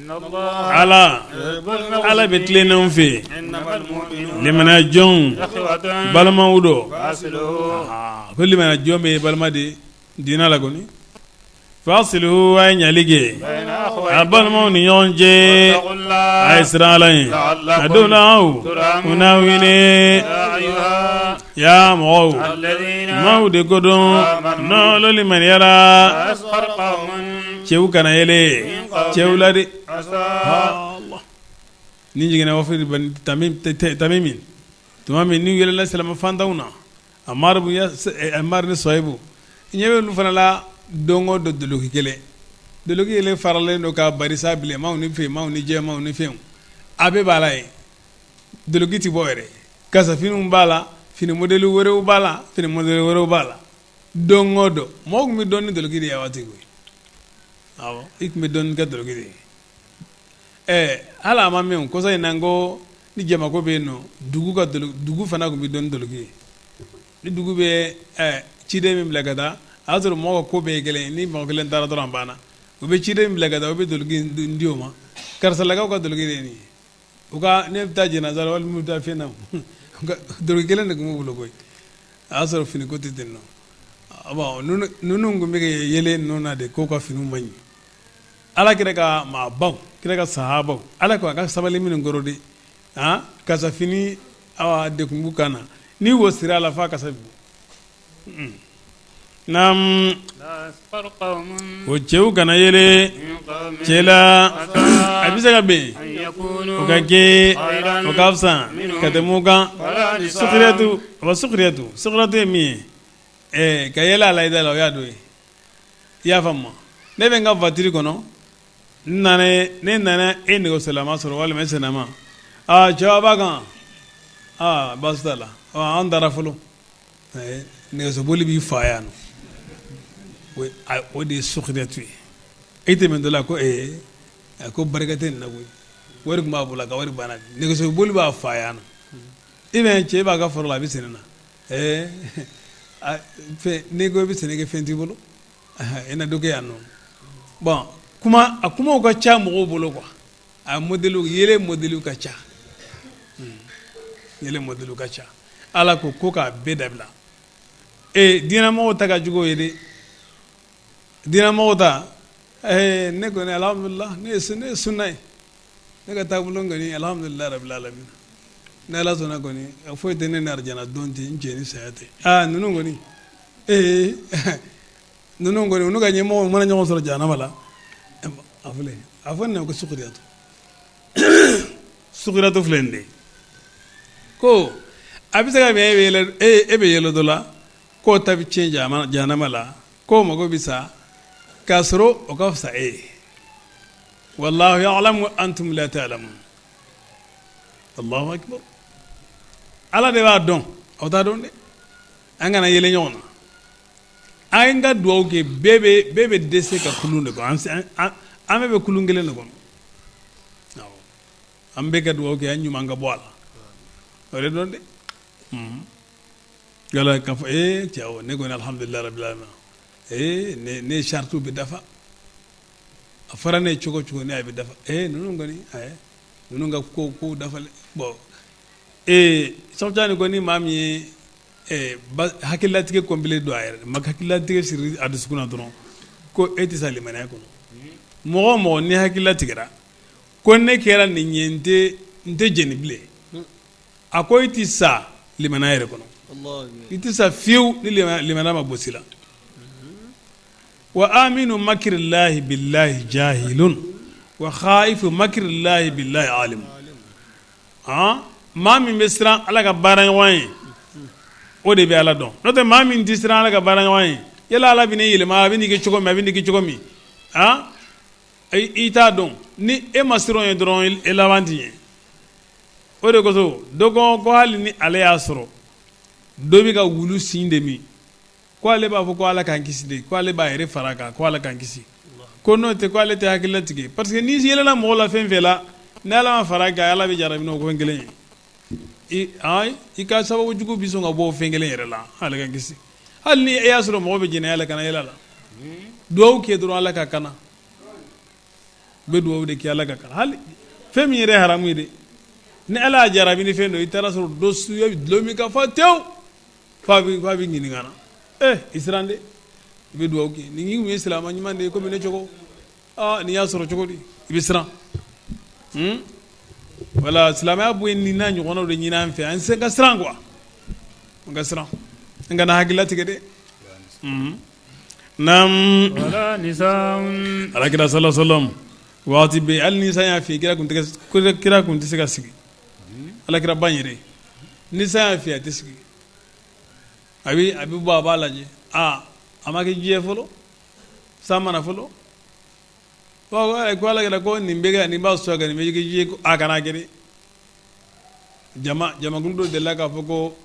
Ala ala bɛ tilennenw fɛ. Limaniya jɔnw balimaw don. Ko limaniya jɔn bɛɛ ye balima de diinɛ la kɔni. Fa asilihu, a ye ɲali kɛ a balimaw ni ɲɔgɔn cɛ, a ye siran ala ɲɛ. A don na aw u n'aw hinɛ. Ya mɔgɔw, maaw de ko don n'olu limaniyara, cɛw kana yɛlɛ cɛw la dɛ. Nin jiginna wafi Tamimi tuma min n'u yɛlɛla silamɛ fantanw na, Amari ni Suhayibu ɲɛ bɛ olu fana la don o don doloki kelen, doloki kelen faralen don ka barisa bilenmanw ni finmanw ni jɛmanw ni fɛnw, a bɛɛ b'a la yen. Doloki tɛ bɔ yɛrɛ, kasafiniw b'a la, fini modèle wɛrɛw b'a la, fini modèle wɛrɛw b'a la. Don o don mɔgɔw tun bɛ dɔn ni dɔlɔki de ye waati koyi, awɔ, i tun bɛ dɔn n'i ka dɔlɔki de ye. Ɛɛ, hali a ma mɛn kɔsa in na, ko ni jamako bɛ yen nɔ, dugu ka dugu fana tun bɛ dɔn ni dɔlɔki ye. Ni dugu bɛ ciden min bila ka taa, a y'a sɔrɔ mɔgɔ ko bɛɛ ye kelen, ni mɔgɔ kelen taara dɔrɔn a banna. U bɛ ciden min bila ka taa, u bɛ dɔlɔki di o ma: karisalakaw ka dɔlɔki de ye nin ye. U ka ne bɛ taa jɛnɛza la walima bɛ taa fɛn na, dɔlɔki kelen de tun b'u bolo koyi. A y'a sɔrɔ finiko tɛ ten nɔ. Bon, ninnu tun bɛ yɛlɛ ninnu na de k'u ka finiw man ɲi. Ala kira ka maabaw, kira ka sahabaw, ala ko a ka sabali minnu kɔrɔ de, kasa fini awa de tun b'u kan na, ni wo sira a la f'a kasa bɛ bɔ. Naam, o cɛw kana yɛlɛ cɛ la, a bɛ se ka bɛn o ka kɛ o ka fisa ka tɛmɛ o kan. Sukiriyatu wa sukiriyatu, sukiriyatu ye min ye, ka yɛlɛ a la i da la, o y'a dɔ ye. I y'a faamu? Ne bɛ n ka voiture kɔnɔ, n nana, ne nana e nɛgɛsolama sɔrɔ walima e sennama. Aa, cɛw b'a kan, aa, baasi t'a la, an taara fɔlɔ. Nɛgɛsoboli b'i fa yan nɔ, o de ye sukiriyatu ye. E tɛmɛtɔ la ko ee, ko barika tɛ nin na koyi, wari tun b'a bolo, a ka wari banna, nɛgɛsoboli b'a fa yan nɔ. I bɛ cɛ b'a ka foro la, a bɛ sɛnɛ na. Ɛɛ, n'i ko i bɛ sɛnɛ kɛ, fɛn t'i bolo, i na dɔ kɛ yan nɔ. Bon, kuma a kumaw ka ca mɔgɔw bolo quoi. A modèle, yɛlɛ modèle ka ca, yɛlɛ modèle ka ca. Ala ko ko k'a bɛɛ dabila. Ee, diinɛmɔgɔw ta ka jugu ye dɛ, diinɛmɔgɔw ta. Ee, ne kɔni, alhamdulillah, ne ye sunna ye, ne ka taabolo kɔni, alhamdulillah rabbil alamin. Ni Ala sɔnna kɔni, foyi tɛ ne ni arijana don tɛ, n cɛ ni saya tɛ. Aa, ninnu kɔni, ee, ninnu kɔni, olu ka ɲɛmɔgɔw mana ɲɔgɔn sɔrɔ jahanama la. A filɛ, a fɔ nin ko sukiriyatu, sukiriyatu filɛ nin de ko a bɛ se ka bɛn e bɛ yɛlɛ, e bɛ yɛlɛ dɔ la k'o ta bɛ tiɲɛ jahanama la, k'o mago bɛ sa k'a sɔrɔ o ka fisa e ye. Wallahu ya'lamu antum la ta'lamun. Allahu akbar, Ala de b'a dɔn, aw t'a dɔn dɛ. An kana yɛlɛ ɲɔgɔn na, an ka dugawu kɛ. Bɛɛ bɛ dɛsɛ ka kulun de kɔnɔ, an bɛɛ bɛ kulun kelen de kɔnɔ. Awɔ, an bɛɛ ka dugawu kɛ, an ɲuman ka bɔ a la, o de dɔn dɛ. Yala k'a fɔ ee cɛ, ne kɔni, alhamdulilayi rabbil alamin, ee, ne saritiw bɛ dafa, a fɔra ne ye cogo cogo, ne a bɛ dafa. Ee, ninnu kɔni, ɛɛ, ninnu ka ko dafalen. Bon, ee, Sɔfjani ko ni maa min ye hakililatigɛ complet don a yɛrɛ ma, hakililatigɛ siri a dusukun na dɔrɔn, ko e tɛ sa limaniya kɔnɔ. Mɔgɔ o mɔgɔ ni hakilila tigɛra ko ne kɛra nin ye, n tɛ jɛni bilen, a ko i tɛ sa limaniya yɛrɛ kɔnɔ, i tɛ sa fiyewu ni limaniya ma gosi la. Wa aminu makirillahi billahi jahilun wa khaifu makirillahi billahi alim. Maa min bɛ siran Ala ka baara ɲɔgɔn ye, o de bɛ Ala dɔn. N'o tɛ, maa min tɛ siran Ala ka baara ɲɔgɔn ye, yala Ala bɛ n'i yɛlɛma, a bɛ n'i kɛ cogo min, a bɛ n'i kɛ cogo min, i t'a dɔn. Ni e ma siran ye dɔrɔn, e laban tɛ ɲɛ. O de kosɔn dɔ ko hali ni ale y'a sɔrɔ dɔ bɛ ka wulu sin de min, ko ale b'a fɔ ko Ala k'an kisi de, ko ale b'a yɛrɛ fara kan, ko Ala k'an kisi, ko n'o tɛ ko ale tɛ hakili latigɛ, parce que n'i yɛlɛla mɔgɔ la fɛn fɛn la, ni Ala ma fara kan, Ala bɛ jarabi n'o fɛn kelen ye. I ka sababu jugu bɛ sɔn ka bɔ o fɛn kelen yɛrɛ la. Ala k'an kisi. Hali ni e y'a sɔrɔ mɔgɔ bɛ jɛnɛya la, kana yɛlɛ a la, dugawu kɛ dɔrɔn Ala ka kana. Bɛ dugawu de kɛ Ala ka kana, hali fɛn min yɛrɛ ye haramu ye dɛ. Ni Ala y'a jarabi ni fɛn dɔ, i taara sɔrɔ dɔ suya dulɔ min ka fa tewu, fa bɛ ɲininka na, i siran dɛ, i bɛ dugawu kɛ nin kun ye silamɛ ɲuman de ye komi ne cogo, nin y'a sɔrɔ cogo di, i bɛ siran. Wala silamɛya bɔ nin n'a ɲɔgɔnnaw de ɲini an fɛ, an se ka siran quoi, an ka siran, an kana hakili latigɛ dɛ. Naam, alakira sallallahu alaihi wasallam waati bɛɛ, hali ni san y'a fin, kira kun tɛ se ka sigi. Alakira ba yɛrɛ, ni san y'a fin, a tɛ sigi, a bɛ bɔ, a b'a lajɛ, aa, a ma kɛ ji ye fɔlɔ, san mana fɔlɔ ko alakira ko nin bɛ kɛ, nin b'a sɔrɔ nin bɛ kɛ ji ye, a kana kɛ dɛ. Jama jamakulu dɔ delila k'a fɔ ko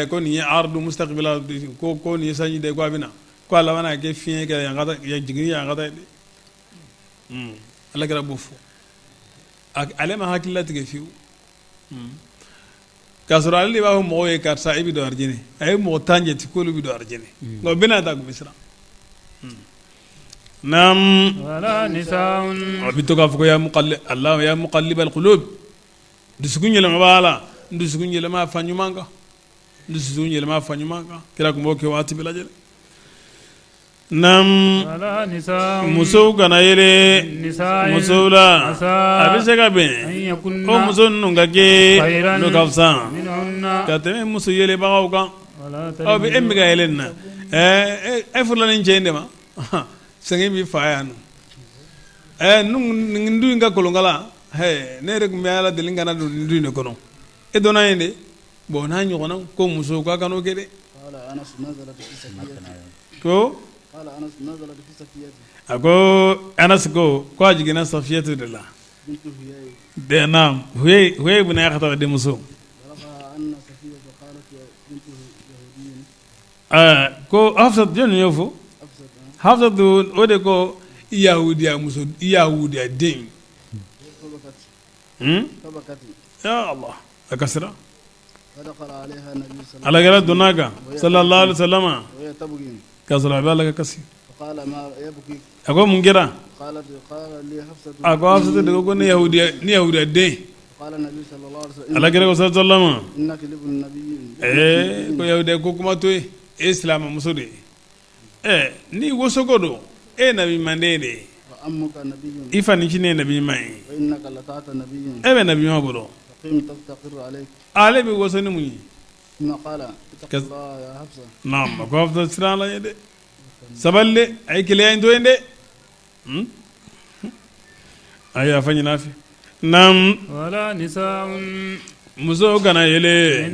Ko nin ye ardu mustaqbila ko nin ye sanji de ko a bɛ na ko a laban kɛ fiɲɛ kɛ yan ka yan jigin yan ka taa dɛ. Ala kira b'o fɔ, ale ma hakili latigɛ fiyewu, k'a sɔrɔ ale de b'a fɔ mɔgɔw ye karisa e bɛ don arijinɛ. A ye mɔgɔ 10 jate k'olu bɛ don arijinɛ, nka o bɛɛ n'a ta kun bɛ siran. Naam, a bɛ to k'a fɔ ko ya Allah ya muqallibal qulub, dusukun yɛlɛma b'a la, n dusukun yɛlɛma fa ɲuman kan, n dusukun yɛlɛma fa ɲuman kan. Kira tun b'o kɛ waati bɛɛ lajɛlen. Naam, musow kana yɛlɛ musow la. A bɛ se ka bɛn ko muso ninnu ka kɛ n'o ka fisa ka tɛmɛ muso yɛlɛbagaw kan. Aw bɛ e min ka yɛlɛ nin na, e furula nin cɛ in de ma, sɛgɛn b'i fa yan nɔ, nin du in ka kolonkala, ne yɛrɛ tun bɛ Ala deli kana don nin du in de kɔnɔ, e donna yen de. Bon, n'a ɲɔgɔnna ko musow ka kan'o kɛ dɛ. Ko a ko Anas ko a jiginna Safiyatu de la, naam, Huyay ibn Akhtab denmuso. Ko Hafsatu, jɔn y'o fɔ? Hafsatu o de ko yahudiya muso, yahudiya den. Ya Allah, a kasira. Alakira donna a kan sallallahu alaihi wasallam k'a sɔrɔ a b'a la ka kasi. A ko mun kɛra? A ko Hafsatu de ko ne yahudiya den. Alakira ko sallallahu, ko yahudiya ko kuma to yen, e ye silamɛmuso de ye, ɛ ni wosoko don, e ye nabi ɲuman den de ye, i fa ncinin ye nabi ɲuman ye, e bɛ nabi ɲuman bolo, ale bɛ waso ni mun ye? Naam, a ko Hafsa, siran Ala ɲɛ dɛ, sabali dɛ, a ye keleya in to yen dɛ. A ye yafa ɲini a fɛ. Naam, musow kana yɛlɛ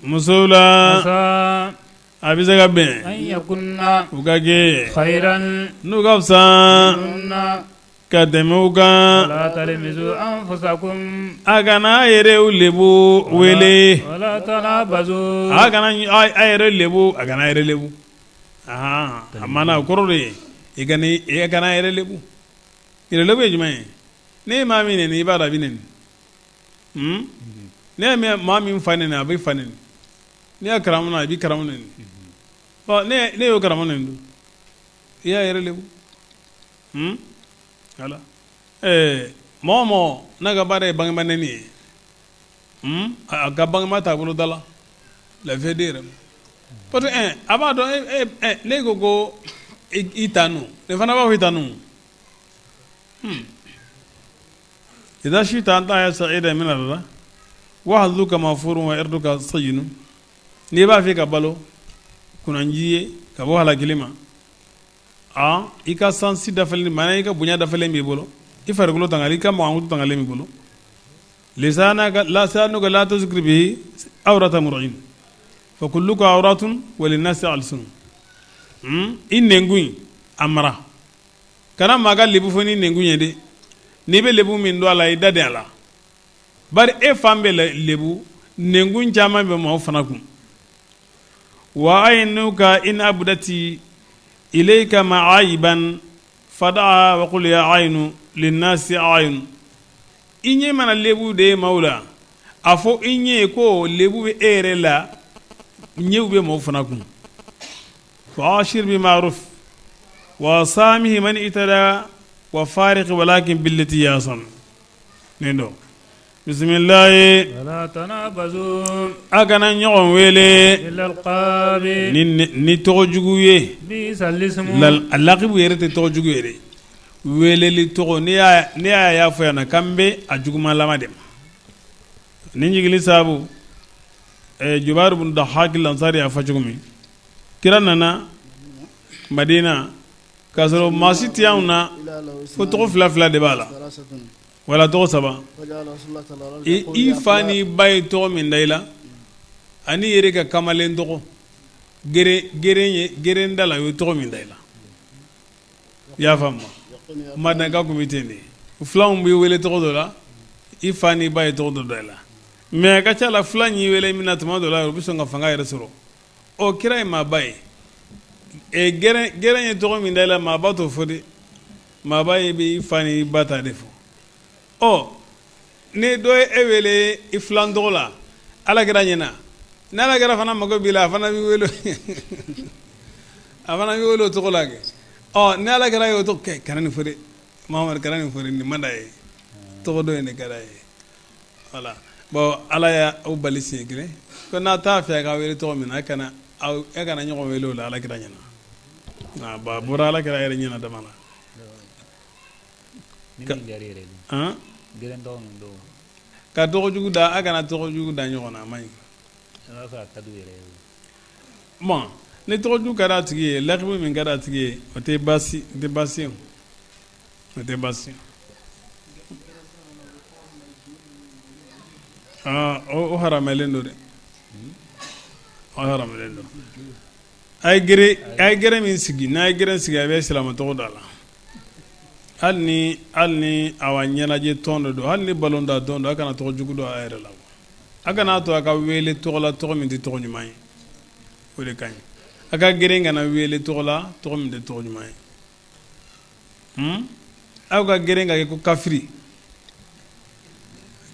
musow la. A bɛ se ka bɛn u ka kɛ n'u ka fisa ka tɛmɛ u kan. A kana a yɛrɛ lebu wele, a kana a yɛrɛ lebu, a kana a yɛrɛ lebu. A mana o kɔrɔ de ye i kana a yɛrɛ lebu. Yɛrɛ lebu ye jumɛn ye? Ne ye maa min neni, i b'a dɔn a bɛ neni. Ne ye maa min fa neni, a bɛ fa neni. N'i y'a karamu na, i bɛ karamu neni. Ne y'o karamu neni dun, i y'a yɛrɛ lebu. Ala mɔgɔ o mɔgɔ n'a ka baara ye bangebaa neni ye, a ka bangebaa t'a bolo da la lafiya den yɛrɛ ma. Parce que a b'a dɔn ne ko i tanu, ne fana b'a fɔ i tanu. Idha shi'ta an tahya sa'idan min ar-rida wa hadhuka mawfurun wa irduka sayinu. N'i b'a fɛ ka balo kunnanji ye ka bɔ halakili ma, i ka sansi dafalen, maana i ka bonya dafalen b'i bolo, i farikolo tangalen, i ka mankutu tangalen b'i bolo, lisanuka la tuzkir bihi awrata mri'in fa kulluka awratun wa linnasi alsun. I nɛnkun a mara, kana maa ka lebu fɔ ni nɛnkun ye dɛ. N'i bɛ lebu min don a la, i da de a la, bari e fan bɛ lebu, nɛnkun caman bɛ maaw fana kun. Wa aynuka in abdati ilayka ma'ayiban fada'a wa qul ya aynu linnasi ayun. I ɲɛ mana lebu de ye maaw la, a fɔ i ɲɛ ye ko lebu bɛ e yɛrɛ la, ɲɛw bɛ maaw fana kun. Fa ashir bi ma'ruf wa samihi man itada wa fariq walakin billati hiya ahsan. Nin don bisimilayi, a kana ɲɔgɔn wele ni tɔgɔ jugu ye. A lakibu yɛrɛ tɛ tɔgɔ jugu yɛrɛ weleli tɔgɔ. Ne y'a fɔ yan na k'an bɛ a jugumanlama de ma. Nin jigili sabu, Jubayr bun Dahaki Lansari y'a fɔ cogo min, kira nana Madina k'a sɔrɔ maa si tɛ anw na fo tɔgɔ fila fila de b'a la wala tɔgɔ saba. I fa ni ba ye tɔgɔ min da i la, ani yɛrɛ ka kamalen tɔgɔ geren da la, o ye tɔgɔ min da i la. I y'a faamu? Madinaka tun bɛ ten de. Filanw b'i wele tɔgɔ dɔ la, i fa ni ba ye tɔgɔ dɔ da i la. Mais a ka ca la filan y'i wele min na tuma dɔ la u bɛ sɔn ka fanga yɛrɛ sɔrɔ. Ɔ, kira ye maaba ye. E gɛrɛn gɛrɛn ye tɔgɔ min da i la, maaba t'o fɔ dɛ. Maaba ye b'i fa ni ba ta de fɔ. Ɔ, ni dɔ ye e wele i filan tɔgɔ la ala kira ɲɛna, ni ala kira fana mago b'i la, a fana b'i wele, a fana b'i wele o tɔgɔ la kɛ. Ɔ, ni ala kira y'o tɔgɔ kɛ, kana nin fɔ dɛ, Mahamadu, kana nin fɔ dɛ, nin man d'a ye, tɔgɔ dɔ in de ka d'a ye. Voilà. Bon, ala y'aw bali siɲɛ kelen ko n'a t'a fɛ a ka wele tɔgɔ min na, e kana ɲɔgɔn wele o la ala kira ɲɛna. Nka bon, a bɔra ala kira yɛrɛ ɲɛna dama na. Ni min diyara i yɛrɛ ye. Han? Gɛrɛn tɔgɔ ninnu dɔw. Ka tɔgɔ jugu da, a kana tɔgɔ jugu da ɲɔgɔn na, a man ɲi. I b'a sɔrɔ a ka d'u yɛrɛ ye. Bon, ni tɔgɔ jugu ka d'a tigi ye, lakibu min ka d'a tigi ye, o tɛ baasi ye, o tɛ baasi ye. Aa, o haramɛlen don dɛ, o haramɛlen don. A ye gɛrɛ min sigi, n'a ye gɛrɛ sigi, a bɛ silamɛ tɔgɔ da la. Hali ni awa ɲɛnajɛ tɔn dɔ don, hali ni balon da tɔn don, a kana tɔgɔ jugu don a yɛrɛ la. A kana to a ka wele tɔgɔ la, tɔgɔ min tɛ tɔgɔ ɲuman ye. O de ka ɲi. A ka gɛrɛn kana wele tɔgɔ la, tɔgɔ min tɛ tɔgɔ ɲuman ye. Aw ka gɛrɛn ka kɛ ko kafiri.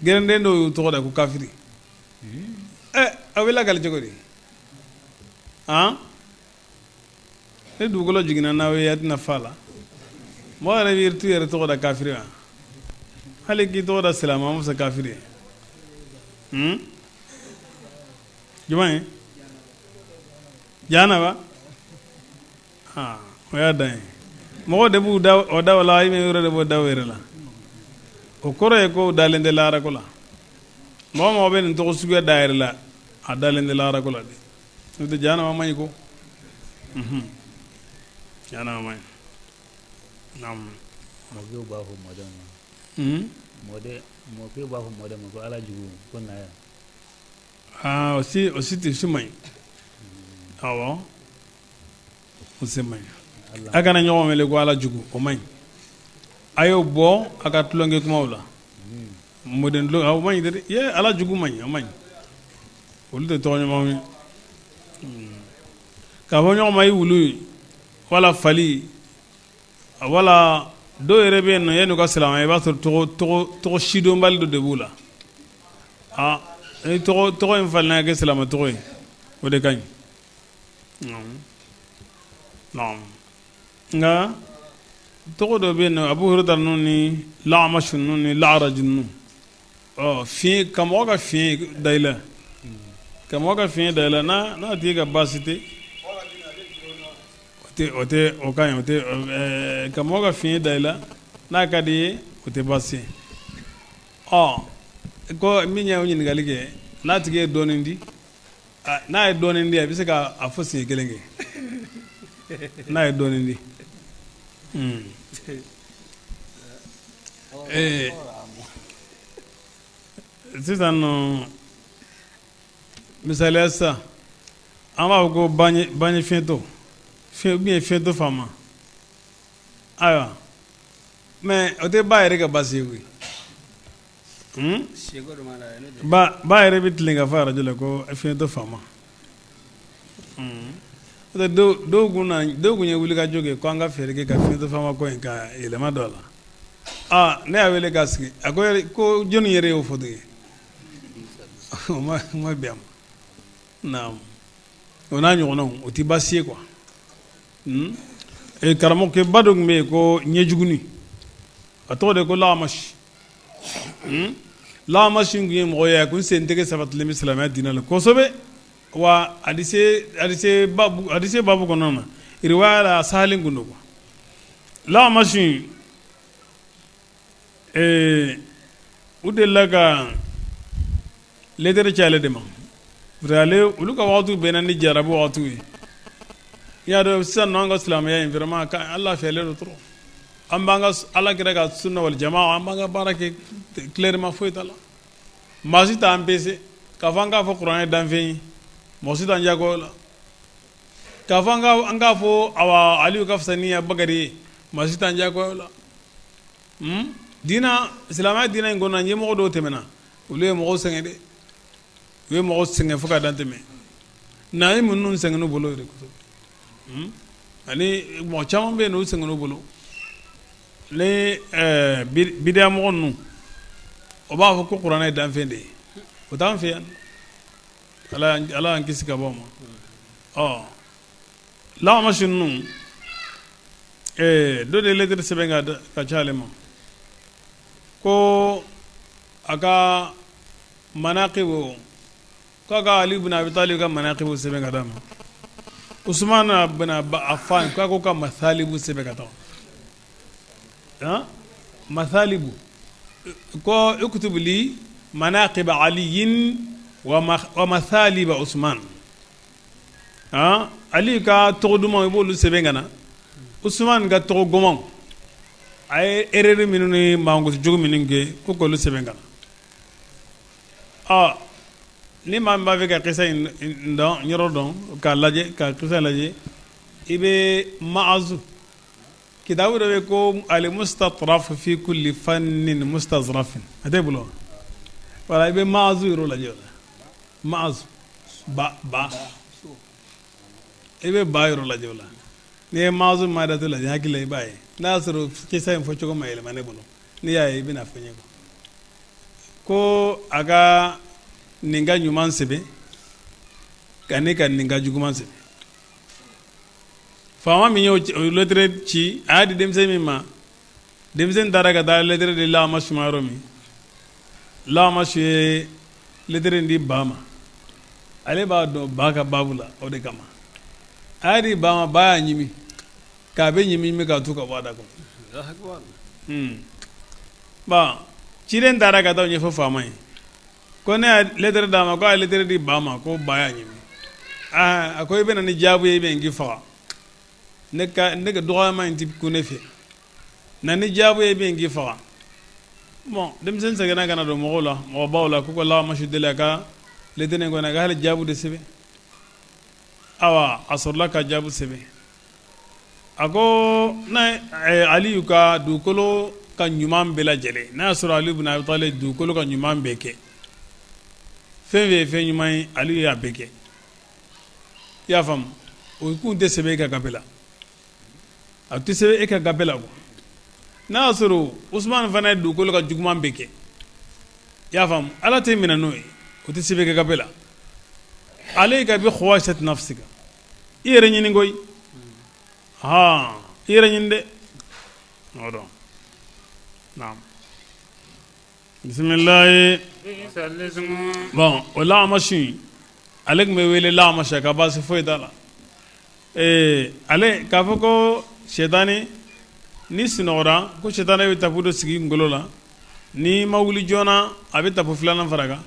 Gɛrɛnden dɔw y'u tɔgɔ da ko kafiri. Ɛ, aw bɛ lakali cogo di? Han, ni dugukolo jiginna n'aw ye, a tɛna fa la. Mɔgɔ yɛrɛ b'i t'u yɛrɛ tɔgɔ da kafiri wa? Hali k'i tɔgɔ da silamɛ, an fisa kafiri ye. Jumɛn ye janaba? Ah, o y'a dan ye. Mɔgɔ de b'u da o da o la, i bɛ yɔrɔ de b'o da o yɛrɛ la. O kɔrɔ ye ko dalen tɛ laharako la. Mɔgɔ mɔgɔ bɛ nin tɔgɔ suguya da yɛrɛ la, a dalen tɛ laharako la de. N'o tɛ, jahanama man ɲi ko. Jahanama man ɲi, naamu. Mɔkɛw b'a fɔ mɔdenw ma. Mɔden, mɔkɛw b'a fɔ mɔden ma ko ala jugu, ko na yan. Aa, o si tɛ, si man ɲi. Awɔ, o si man ɲi. A kana ɲɔgɔn wele ko ala jugu, o man ɲi. A y'o bɔ a ka tulonkɛ kumaw la. Mɔden tulon, o man ɲi dɛ. Ye ala jugu man ɲi, o man ɲi. Olu tɛ tɔgɔ ɲumanw ye. K'a fɔ ɲɔgɔn ma i wulu ye wala fali wala. Dɔw yɛrɛ bɛ yen nɔ, yan'u ka silamɛ, i b'a sɔrɔ tɔgɔ sidɔnbali dɔ de b'u la. Aa, ni tɔgɔ in falenna ka kɛ silamɛ tɔgɔ ye, o de ka ɲi. Nka tɔgɔ dɔ bɛ yen nɔ, Abu Hurayra ninnu ni Laamasu ninnu ni Laaraju ninnu, ɔ, fiɲɛ ka mɔgɔ ka fiɲɛ da i la, ka mɔgɔ ka fiɲɛ da i la, n'a tigi ka baasi tɛ, o tɛ, o ka ɲi. O tɛ ka mɔgɔ ka fiɲɛ da i la, n'a ka di ye, o tɛ baasi ye. Ɔ, ko min ye o ɲininkali kɛ, n'a tigi ye dɔɔnin di, n'a ye dɔɔnin di, a bɛ se k'a fɔ siɲɛ kelen kɛ, n'a ye dɔɔnin di. Sisan nɔ, misaliya sisan, an b'a fɔ ko baɲɛ fiɲɛtɔ ou bien fiɲɛtɔ faama. Ayiwa, mais o tɛ ba yɛrɛ ka baasi ye koyi. Ba yɛrɛ bɛ tilen ka fɔ arajo la ko fiɲɛtɔ faama. Dɔw kun ye wulikajɔ kɛ ko an ka fɛɛrɛ kɛ ka fiɲɛtɔ faama ko in ka yɛlɛma don a la. Aa, ne y'a wele k'a sigi, a ko ko jɔnni yɛrɛ y'o fɔ ten? O ma bɛn a ma. Naamu, o n'a ɲɔgɔnnaw, o tɛ baasi ye quoi. Karamɔgɔkɛba dɔ tun bɛ yen ko ɲɛjuguni, a tɔgɔ de ko Laamasi. Laamasi tun ye mɔgɔ ye, a kun sen tɛgɛ sabatilen bɛ silamɛya diinɛ la kosɛbɛ. Wa hadise babu kɔnɔna na, riwaya la, a sahalen kun don quoi. Laamasi, u delila ka lettre ci ale de ma. Ale, olu ka waati bɛnna ni jarabi waati ye. I y'a dɔn, sisan an ka silamɛya in, vraiment, an lafiyalen don trop. An b'an ka ala kira ka sunna wal jamaa, an b'an ka baara kɛ clairement, foyi t'a la. Maa si t'an pese k'a fɔ an k'a fɔ kuranɛ ye danfɛn ye. Mɔgɔ si t'an jagoya o la. K'a fɔ an k'a fɔ awa Aliyu ka fisa ni Abubakari ye, maa si t'an jagoya o la. Diina, silamɛya diinɛ in kɔnɔ, ɲɛmɔgɔ dɔw tɛmɛna, olu ye mɔgɔw sɛgɛn dɛ. U ye mɔgɔ sɛgɛn fo ka dan tɛmɛ. Nayi minnu sɛgɛnn'u bolo yɛrɛ kosɛbɛ. Ani mɔgɔ caman bɛ yen u sɛgɛnn'u bolo. Ni bidiyamɔgɔ ninnu, o b'a fɔ ko kuranɛ ye danfɛn de ye. O t'an fɛ yan. Ala y'an kisi ka bɔ o ma. Ɔ Laamasi ninnu, dɔ de ye lɛtɛrɛ sɛbɛn ka ci ale ma ko a ka manakibu, k'a ka Ali bin Abi Talib ka manakibu sɛbɛn ka d'a ma, Usumana bin Affan k'a ko ka masalibu sɛbɛn ka d'a ma, masalibu ko uktub li manaqib aliyin wa masaliba Usman. Ali ka tɔgɔ dumanw i b'olu sɛbɛn ka na, Usumani ka tɔgɔ gomanw, a ye erreur minnu ni mankutu jugu minnu kɛ, ko k'olu sɛbɛn ka na. Ɔ ni maa min b'a fɛ ka kisa in dɔn, yɔrɔ dɔn, k'a lajɛ, ka kisa lajɛ, i bɛ Maazu kitabu dɔ bɛ ko al-mustatraf fi kulli fannin mustazrafin, a tɛ bolo wala, i bɛ Maazu yɔrɔ lajɛ o la. Maazu ba ba, i bɛ ba yɔrɔ lajɛ o la. N'i ye Maazu madatu lajɛ, hakili la i b'a ye. N'a y'a sɔrɔ kisa in fɔcogo ma yɛlɛma ne bolo, n'i y'a ye i bɛna fɔ n ye ko a ka nin ka ɲuman sɛbɛn ka ne ka nin ka juguman sɛbɛn. Faama min y'o lɛtɛrɛ ci, a y'a di denmisɛn min ma, denmisɛn taara ka taa lɛtɛrɛ di Laamasu ma yɔrɔ min, Laamasu ye lɛtɛrɛ in di ba ma. Ale b'a dɔn ba ka baabu la, o de kama a y'a di ba ma. Ba y'a ɲimi k'a bɛ ɲimi ɲimi k'a tu ka bɔ a da kɔnɔ. Bon, ciden taara ka taa ɲɛfɔ faama ye ko ne ye lɛtɛrɛ d'a ma, ko a ye lɛtɛrɛ di ba ma, ko ba y'a ɲimi. Aa, a ko i bɛ na ni jaabi ye, i bɛ n k'i faga. Ne ka ne ka dɔgɔyama in tɛ kun ne fɛ. Na ni jaabi ye, i bɛ n k'i faga. Bon, denmisɛn seginna ka na don mɔgɔw la, mɔgɔbaw la, k'u ka Laamasu deli a ka lɛtɛrɛ in kɔnɔ, a ka hali jaabi de sɛbɛn. Awa, a sɔrɔla ka jaabi sɛbɛn. A ko n'a Aliyu ka dugukolo ka ɲuman bɛɛ lajɛlen, n'a y'a sɔrɔ Aliyu bin Abi Talib dugukolo ka ɲuman bɛɛ kɛ, fɛn fɛn ye fɛn ɲuman ye, Aliyu y'a bɛɛ kɛ. I y'a faamu, o kun tɛ sɛbɛn e ka gafe la, a tɛ sɛbɛn e ka gafe la quoi. N'a y'a sɔrɔ Usumani fana ye dugukolo ka juguman bɛɛ kɛ, i y'a faamu, Ala tɛ minɛ n'o ye, o tɛ sɛbɛn e ka gafe la. Alayka bi khuwasati nafsika, i yɛrɛ ɲini koyi, hɔn, i yɛrɛ ɲini dɛ. O dɔn, naam, bisimilayi. Bon, o Laamasi, ale tun bɛ wele Laamasi, ka baasi foyi t'a la. Ee, ale k'a fɔ ko sɛtanɛ ni sunɔgɔra, ko sɛtanɛ bɛ tapu dɔ sigi kunkolo la, n'i ma wuli joona, a bɛ tapu filanan fara kan.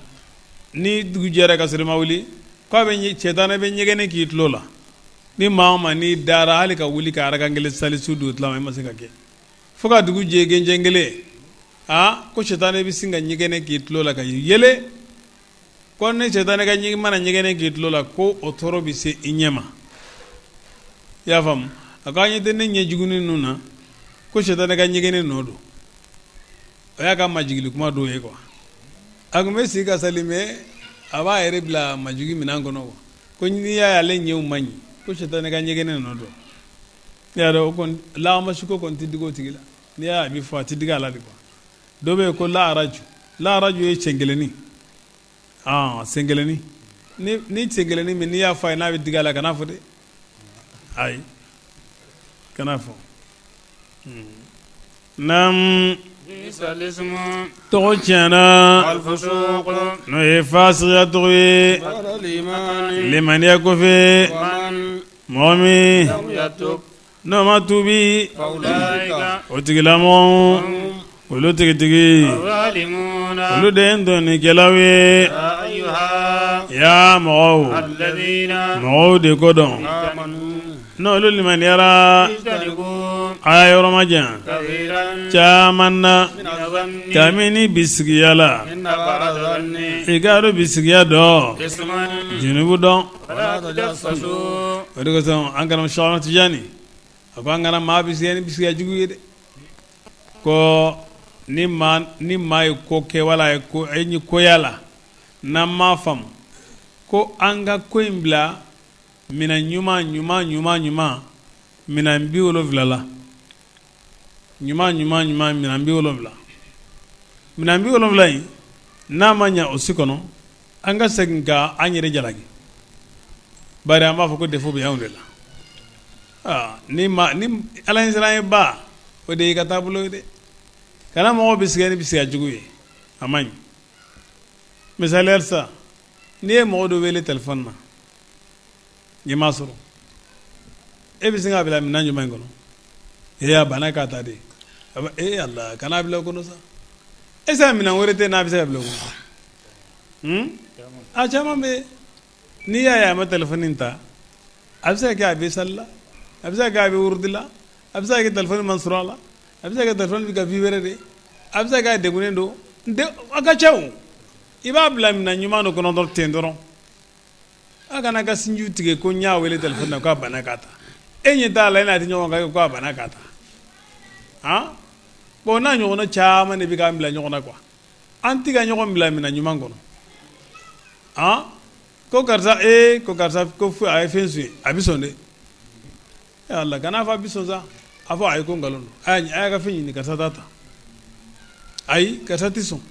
Ni dugu jɛra ka sɔrɔ i ma wuli, k'a bɛ sɛtanɛ bɛ ɲɛgɛnɛ k'i tulo la. Ni maa o maa n'i dara, hali ka wuli ka arakan kelen sali su dugutila ma, i ma se ka kɛ fo ka dugu jɛ gɛncɛ kelen. Aa, ko sɛtanɛ bɛ sin ka ɲɛgɛnɛ k'i tulo la ka yɛlɛ. Ko ni sɛtanɛ ka ɲɛ mana ɲɛgɛnɛ k'i tulo la, ko o tɔɔrɔ bɛ se i ɲɛ ma. I y'a faamu, a ko an ɲɛ tɛ ne ɲɛ jugunin ninnu na, ko sɛtanɛ ka ɲɛgɛnɛ nɔ don. O y'a ka majigili kuma dɔw ye quoi. A tun bɛ sigi ka sali, mais a b'a yɛrɛ bila majigi minɛn kɔnɔ quoi. Ko n'i y'a ye ale ɲɛw man ɲi, ko sɛtanɛ ka ɲɛgɛnɛ nɔ don. I y'a dɔn, o kɔni Laamasi ko kɔni tɛ digi o tigi la. N'i y'a ye a bɛ fɔ, a tɛ digi a la de quoi. Dɔ bɛ yen ko laaraju, laaraju ye sen kelennin, sen kelennin. Ni sen kelennin min, n'i y'a fɔ a ye n'a bɛ digi a la, kan'a fɔ dɛ, ayi, kan'a fɔ. Naam, tɔgɔ tiɲɛna, n'o ye fasiya tɔgɔ ye limaniya kɔfɛ, mɔgɔ min n'o ma tubi, o tigilamɔgɔw, olu tigitigi, olu de ye tɔɲɔnikɛlaw ye. Ya mɔgɔw, mɔgɔw de ko dɔn, n'olu limaniyara, a y'a yɔrɔ majanya caman na kabini bisigiya la. I k'a dɔn bisigiya dɔ junubu dɔn. O de kosɔn an karamɔgɔ Sɛki Tijani a ko an kana maa bisigiya ni bisigiya jugu ye dɛ. Ko ni maa ye ko kɛ wala a ye ko a ye ko y'a la, n'an m'a faamu, Ko an ka ko in bila minɛn ɲuman ɲuman ɲuman ɲuman minɛn 70 la, ɲuman ɲuman ɲuman minɛn 70, minɛn 70 in, n'a ma ɲɛ o si kɔnɔ, an ka segin ka an yɛrɛ jalaki, bari an b'a fɔ ko défaut bɛ anw de la. Aa, ni ma ni ala ɲɛsiranɲɛba, o de y'i ka taabolo ye dɛ. Kana mɔgɔw bisigiya ni bisigiya jugu ye, a man ɲi. Misaliya sisan, n'i ye mɔgɔ dɔ wele téléphone na, i m'a sɔrɔ, e bɛ sin k'a bila minɛn jumɛn kɔnɔ? E y'a bana k'a ta de. E ala, kana bila o kɔnɔ sa. E se minɛn wɛrɛ tɛ n'a bɛ se ka bila o kɔnɔ? A caman bɛ, n'i y'a ye a ma téléphone ta, a bɛ se ka kɛ a bɛ sali la, a bɛ se ka kɛ a bɛ wurudi la, a bɛ se ka kɛ téléphone ma sɔrɔ a la, a bɛ se ka kɛ téléphone bɛ ka vibrer de, a bɛ se ka kɛ a degunnen don. A ka ca o. I b'a bila minɛn ɲuman dɔ kɔnɔ dɔrɔn ten dɔrɔn. A kana ka sinjiw tigɛ ko n y'a wele téléphone na k'a banna k'a ta. E ɲɛ t'a la, e n'a tɛ ɲɔgɔn kan, k'a banna k'a ta. Han, bon, n'a ɲɔgɔnna caman de bɛ k'an bila ɲɔgɔn na quoi. An tɛ ka ɲɔgɔn bila minɛn ɲuman kɔnɔ. Han, ko karisa, ee, ko karisa ko a ye fɛn suɲɛ, a bɛ sɔn dɛ. Ala, kana fɔ a bɛ sɔn sa. A fɔ ayi, ko nkalon don, a y'a ka fɛn ɲini, karisa t'a ta. Ayi, karisa tɛ sɔn.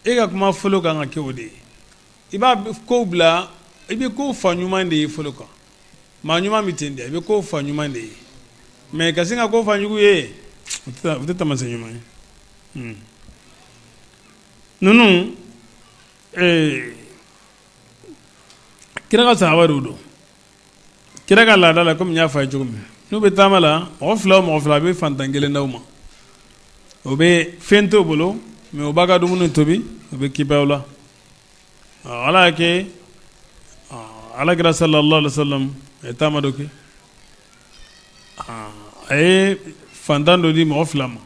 E ka kuma fɔlɔ kan ka kɛ o de ye. I b'a ko bila, i bɛ ko fa ɲuman de ye fɔlɔ kan. Maa ɲuman bɛ ten de, i bɛ ko fa ɲuman de ye. Mais ka sin ka ko fa jugu ye, o tɛ taamasiyɛn ɲuman ye. Ninnu kira ka sahaba don. Kira ka laada la, komi n y'a fɔ a ye cogo min, n'u bɛ taama la, mɔgɔ fila o mɔgɔ fila, a bɛ fantan kelen d'aw ma. O bɛ fɛn t'o bolo, mais o b'a ka dumuni tobi, o bɛ kibaw la. Ala y'a kɛ, ala kira sallallahu alaihi wasallam a ye taama dɔ kɛ, a ye fantan dɔ di mɔgɔ fila ma.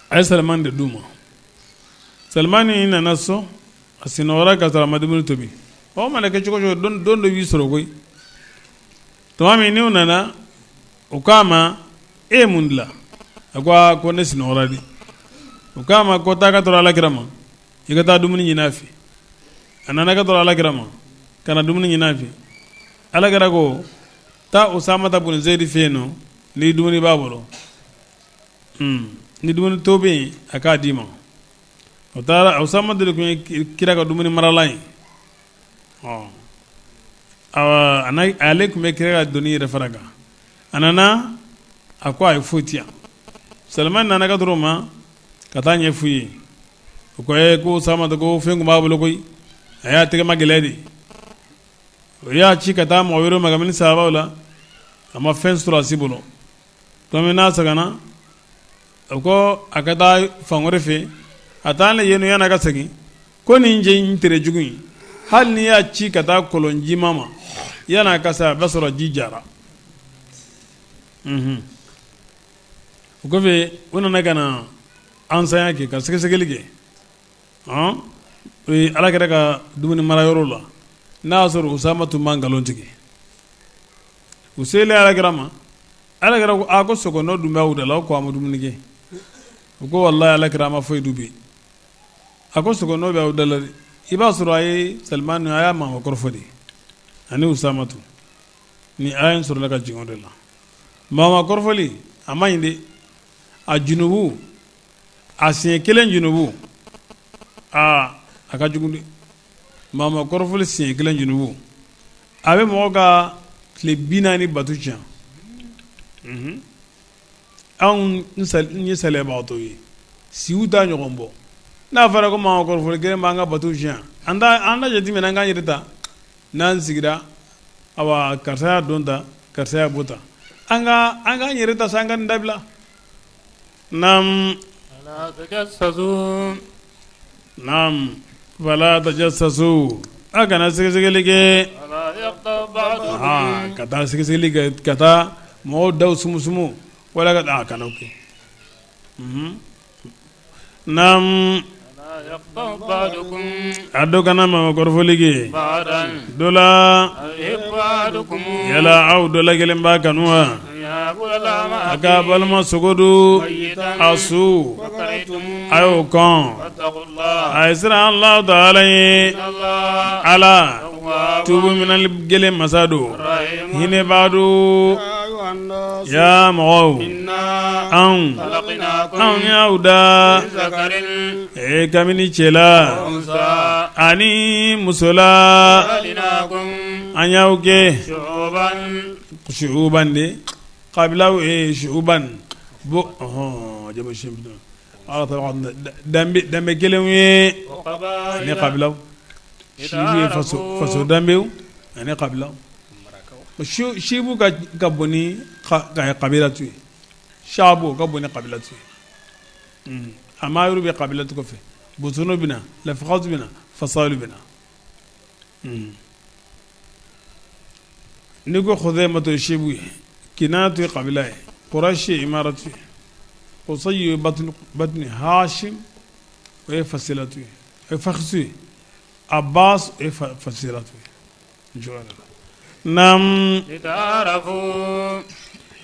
A ye Salimani de d'u ma. Salimani nana so, a sinɔgɔra ka sɔrɔ a ma dumuni tobi. O mana kɛ cogo cogo, don dɔ b'i sɔrɔ koyi. Tuma min n'u nana, u k'a ma: e ye mun dilan? A ko aa, ko ne sinɔgɔra de. U k'a ma ko taa ka tɔrɔ ala kira ma, i ka taa dumuni ɲini a fɛ. A nana ka tɔrɔ ala kira ma ka na dumuni ɲini a fɛ. Ala kira ko: taa Usamata bun Zeyidi fɛ yen nɔ, ni dumuni b'a bolo, ni dumuni to bɛ yen, a k'a d'i ma. O taara, Usama de tun ye kira ka dumuni maralan ye. Ɔ, ale tun bɛ kira ka doni yɛrɛ fara kan. A nana, a ko a ye foyi tɛ yan. Salimani nana ka tɔrɔ ma ka taa ɲɛf'u ye. O ko ee, ko Usama ko fɛn tun b'a bolo koyi, a y'a tɛgɛ ma gɛlɛya de. O y'a ci ka taa mɔgɔ wɛrɛ ma kabini sahabaw la, a ma fɛn sɔrɔ a si bolo. Tuma min n'a seginna, a ko a ka taa fan wɛrɛ fɛ. A taalen yen, yan'a ka segin, ko nin cɛ in tere jugu in, hali n'i y'a ci ka taa kɔlɔn jima ma, yan'a ka se, a bɛ sɔrɔ ji jara. O kɔfɛ, u nana ka na ansanya kɛ, ka sɛgɛsɛgɛli kɛ o ye ala kira ka dumuni mara yɔrɔ la, n'a y'a sɔrɔ Usama tun ma nkalon tigɛ. U selen ala kira ma, ala kira ko a ko sogonɔ dun b'aw da la, aw ko a ma dumuni kɛ. U ko walahi, ala kira, ma foyi dun bi. A ko sogonɔ bɛ aw da la dɛ. I b'a sɔrɔ a ye Salimani, a y'a maa kɔrɔfɔ de ani Usamatu. Ni aya in sɔrɔla ka jigin o de la. Maa kɔrɔfɔli a man ɲi dɛ. A junubu, a siɲɛ kelen junubu, aa, a ka jugu dɛ. Maa kɔrɔfɔli siɲɛ kelen junubu, a bɛ mɔgɔ ka tile 40 bato tiɲɛ. Anw ye saliyabagatɔ ye, siw t'a ɲɔgɔn bɔ. N'a fɔra ko maa kɔrɔfɔli kelen b'an ka bato tiɲɛ, an t'a jateminɛ, an k'an yɛrɛ ta. N'an sigira, awa, karisa y'a don ta, karisa y'a bɔ ta, an ka an k'an yɛrɛ ta sa, an ka nin dabila. Naam. Naam, fala tajassasu, a kana sɛgɛsɛgɛli kɛ, ka taa sɛgɛsɛgɛli kɛ, ka taa mɔgɔw daw sumusumu wala ka a kana kɛ. Naam, a dɔ kana maa kɔrɔfɔli kɛ dɔ la. Yala aw dɔ la kelen b'a kanu wa, a ka balima sogo dun a su? A y'o kɔn, a ye siran Alahu taala ɲɛ, Ala tuubi minɛli gɛlɛn masa don, hinɛbaa don. Ya mɔgɔw, anw anw y'aw da ee kabini cɛ la ani muso la, an y'aw kɛ shuuban de kabilaw ye shuuban bo ɔhɔn danbe kelenw ye ani kabilaw sibu ye faso danbew ani kabilaw sibu ka bon ni kabilatu ye saabu ka bon ni kabilatu ye amayiru bɛ kabilatu kɔfɛ butunu bɛ na lafakatu bɛ na fasailu bɛ na n'i ko huzaymatu ye sibu ye kinanatu ye kabila ye kurasi ye imaratu ye kusayu ye batini hashim o ye fasilatu ye o ye fakisu ye abbas o ye fasilatu ye Naam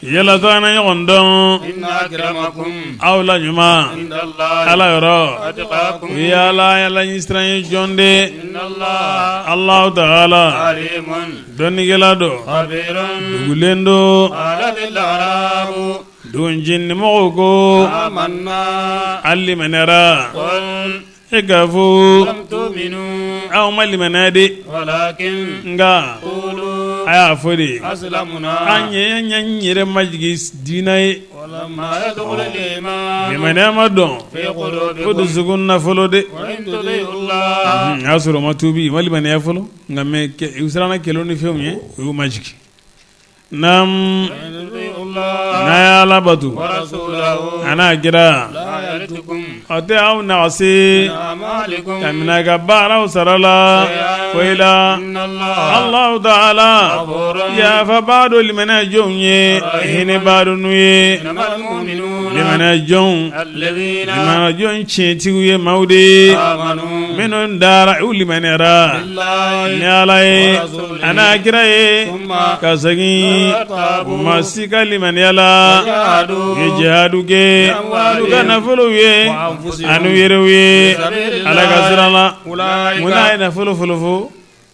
yala an na ɲɔgɔn dɔn aw la ɲuman ala yɔrɔ o ye ala ɲɛsiran ye jɔn de Alahu taala dɔnnikɛla don dugulen don duguncinin mɔgɔw ko an limaniyara e k'a fɔ aw ma limaniya de nka a y'a fɔ de an ye an yɛrɛ majigin diinɛ ye limaniya ma don o dusukun na fɔlɔ de y'a sɔrɔ ma tubi ma limaniya fɔlɔ nka mais u siranna kɛlɛ ni fɛnw ye u y'u majigin Naam n'a ye Ala bato a n'a kira o tɛ aw nagasi ka minɛ ka baaraw sara la foyi la Alahu taala yafabaa don limaniya jɔnw ye hinɛbaa don n'u ye limaniya jɔnw limaniya jɔn tiɲɛtigiw ye maaw de ye minnu dara u limaniyara ni Ala ye a n'a kira ye ka segin u ma sika limaniya la u ye jihadu kɛ n'u ka nafolow ye an'u yɛrɛw ye Ala ka sira la mun n'a ye nafolo fɔlɔ fɔ u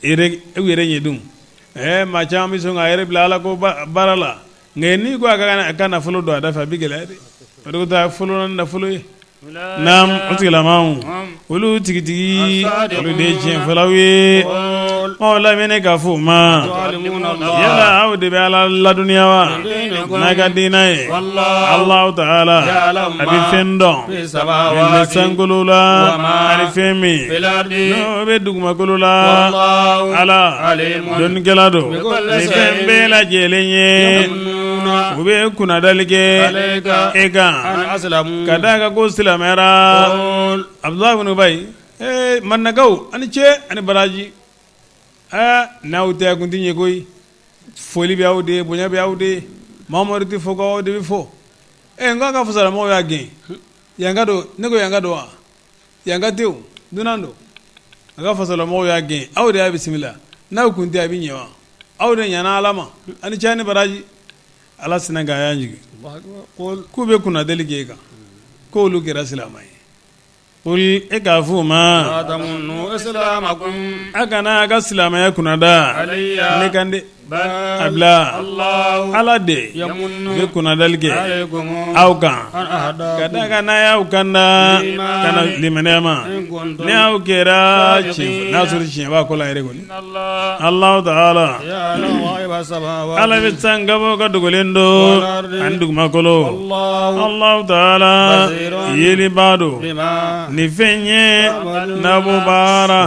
yɛrɛ ɲɛ dun ɛɛ maa caman bɛ sɔn k'a yɛrɛ bila Ala ko baara la nka n'i ko a ka nafolo don a da fɛ a bɛ gɛlɛya dɛ o de bɛ taa fɔlɔ ni nafolo ye naam o tigilamaw olu tigitigi olu de ye tiɲɛfɔlaw ye aw lamɛnni k'a fɔ u ma yala aw de bɛ ala ladɔnniya wa n'a ka diinɛ ye Alahu taala a bɛ fɛn dɔn min bɛ sankolo la ani fɛn min n'o bɛ dugumakolo la ala dɔnnikɛla don ni fɛn bɛɛ lajɛlen ye u bɛ kunnadali kɛ e kan ka d'a kan ko silamɛyara Abudulayi ibn Ubayi ee Madinakaw a ni ce a ni baraji ɛɛ n'aw tɛ a kun tɛ ɲɛ koyi foli bɛ aw de ye bonya bɛ aw de ye Mamadu tɛ fɔ ko aw de bɛ fɔ ɛ n k'a ka fasolamɔgɔw y'a gɛn yanka don ne ko yanka don wa yanka tɛ o dunan don a ka fasolamɔgɔw y'a gɛn aw de y'a bisimila n'aw kun tɛ a bɛ ɲɛ wa aw de ɲana Ala ma a ni ce a ni baraji Ala sinna ka aya jigin k'u bɛ kunnadeli kɛ e kan k'olu kɛra silamɛ ye qul e k'a fɔ u ma a kana a ka silamɛya kunnada ne kan dɛ a bila Ala de bɛ kunnadali kɛ aw kan ka d'a kan n'a y'aw kanda ka na limaniya ma ni aw kɛra n'a sɔrɔ tiɲɛ b'a ko la yɛrɛ kɔni Alahu taala Ala bɛ sankaba ka dogolen dɔn ani dugumakolo Alahu taala yelibaa don ni fɛn ye n'a b'o baara.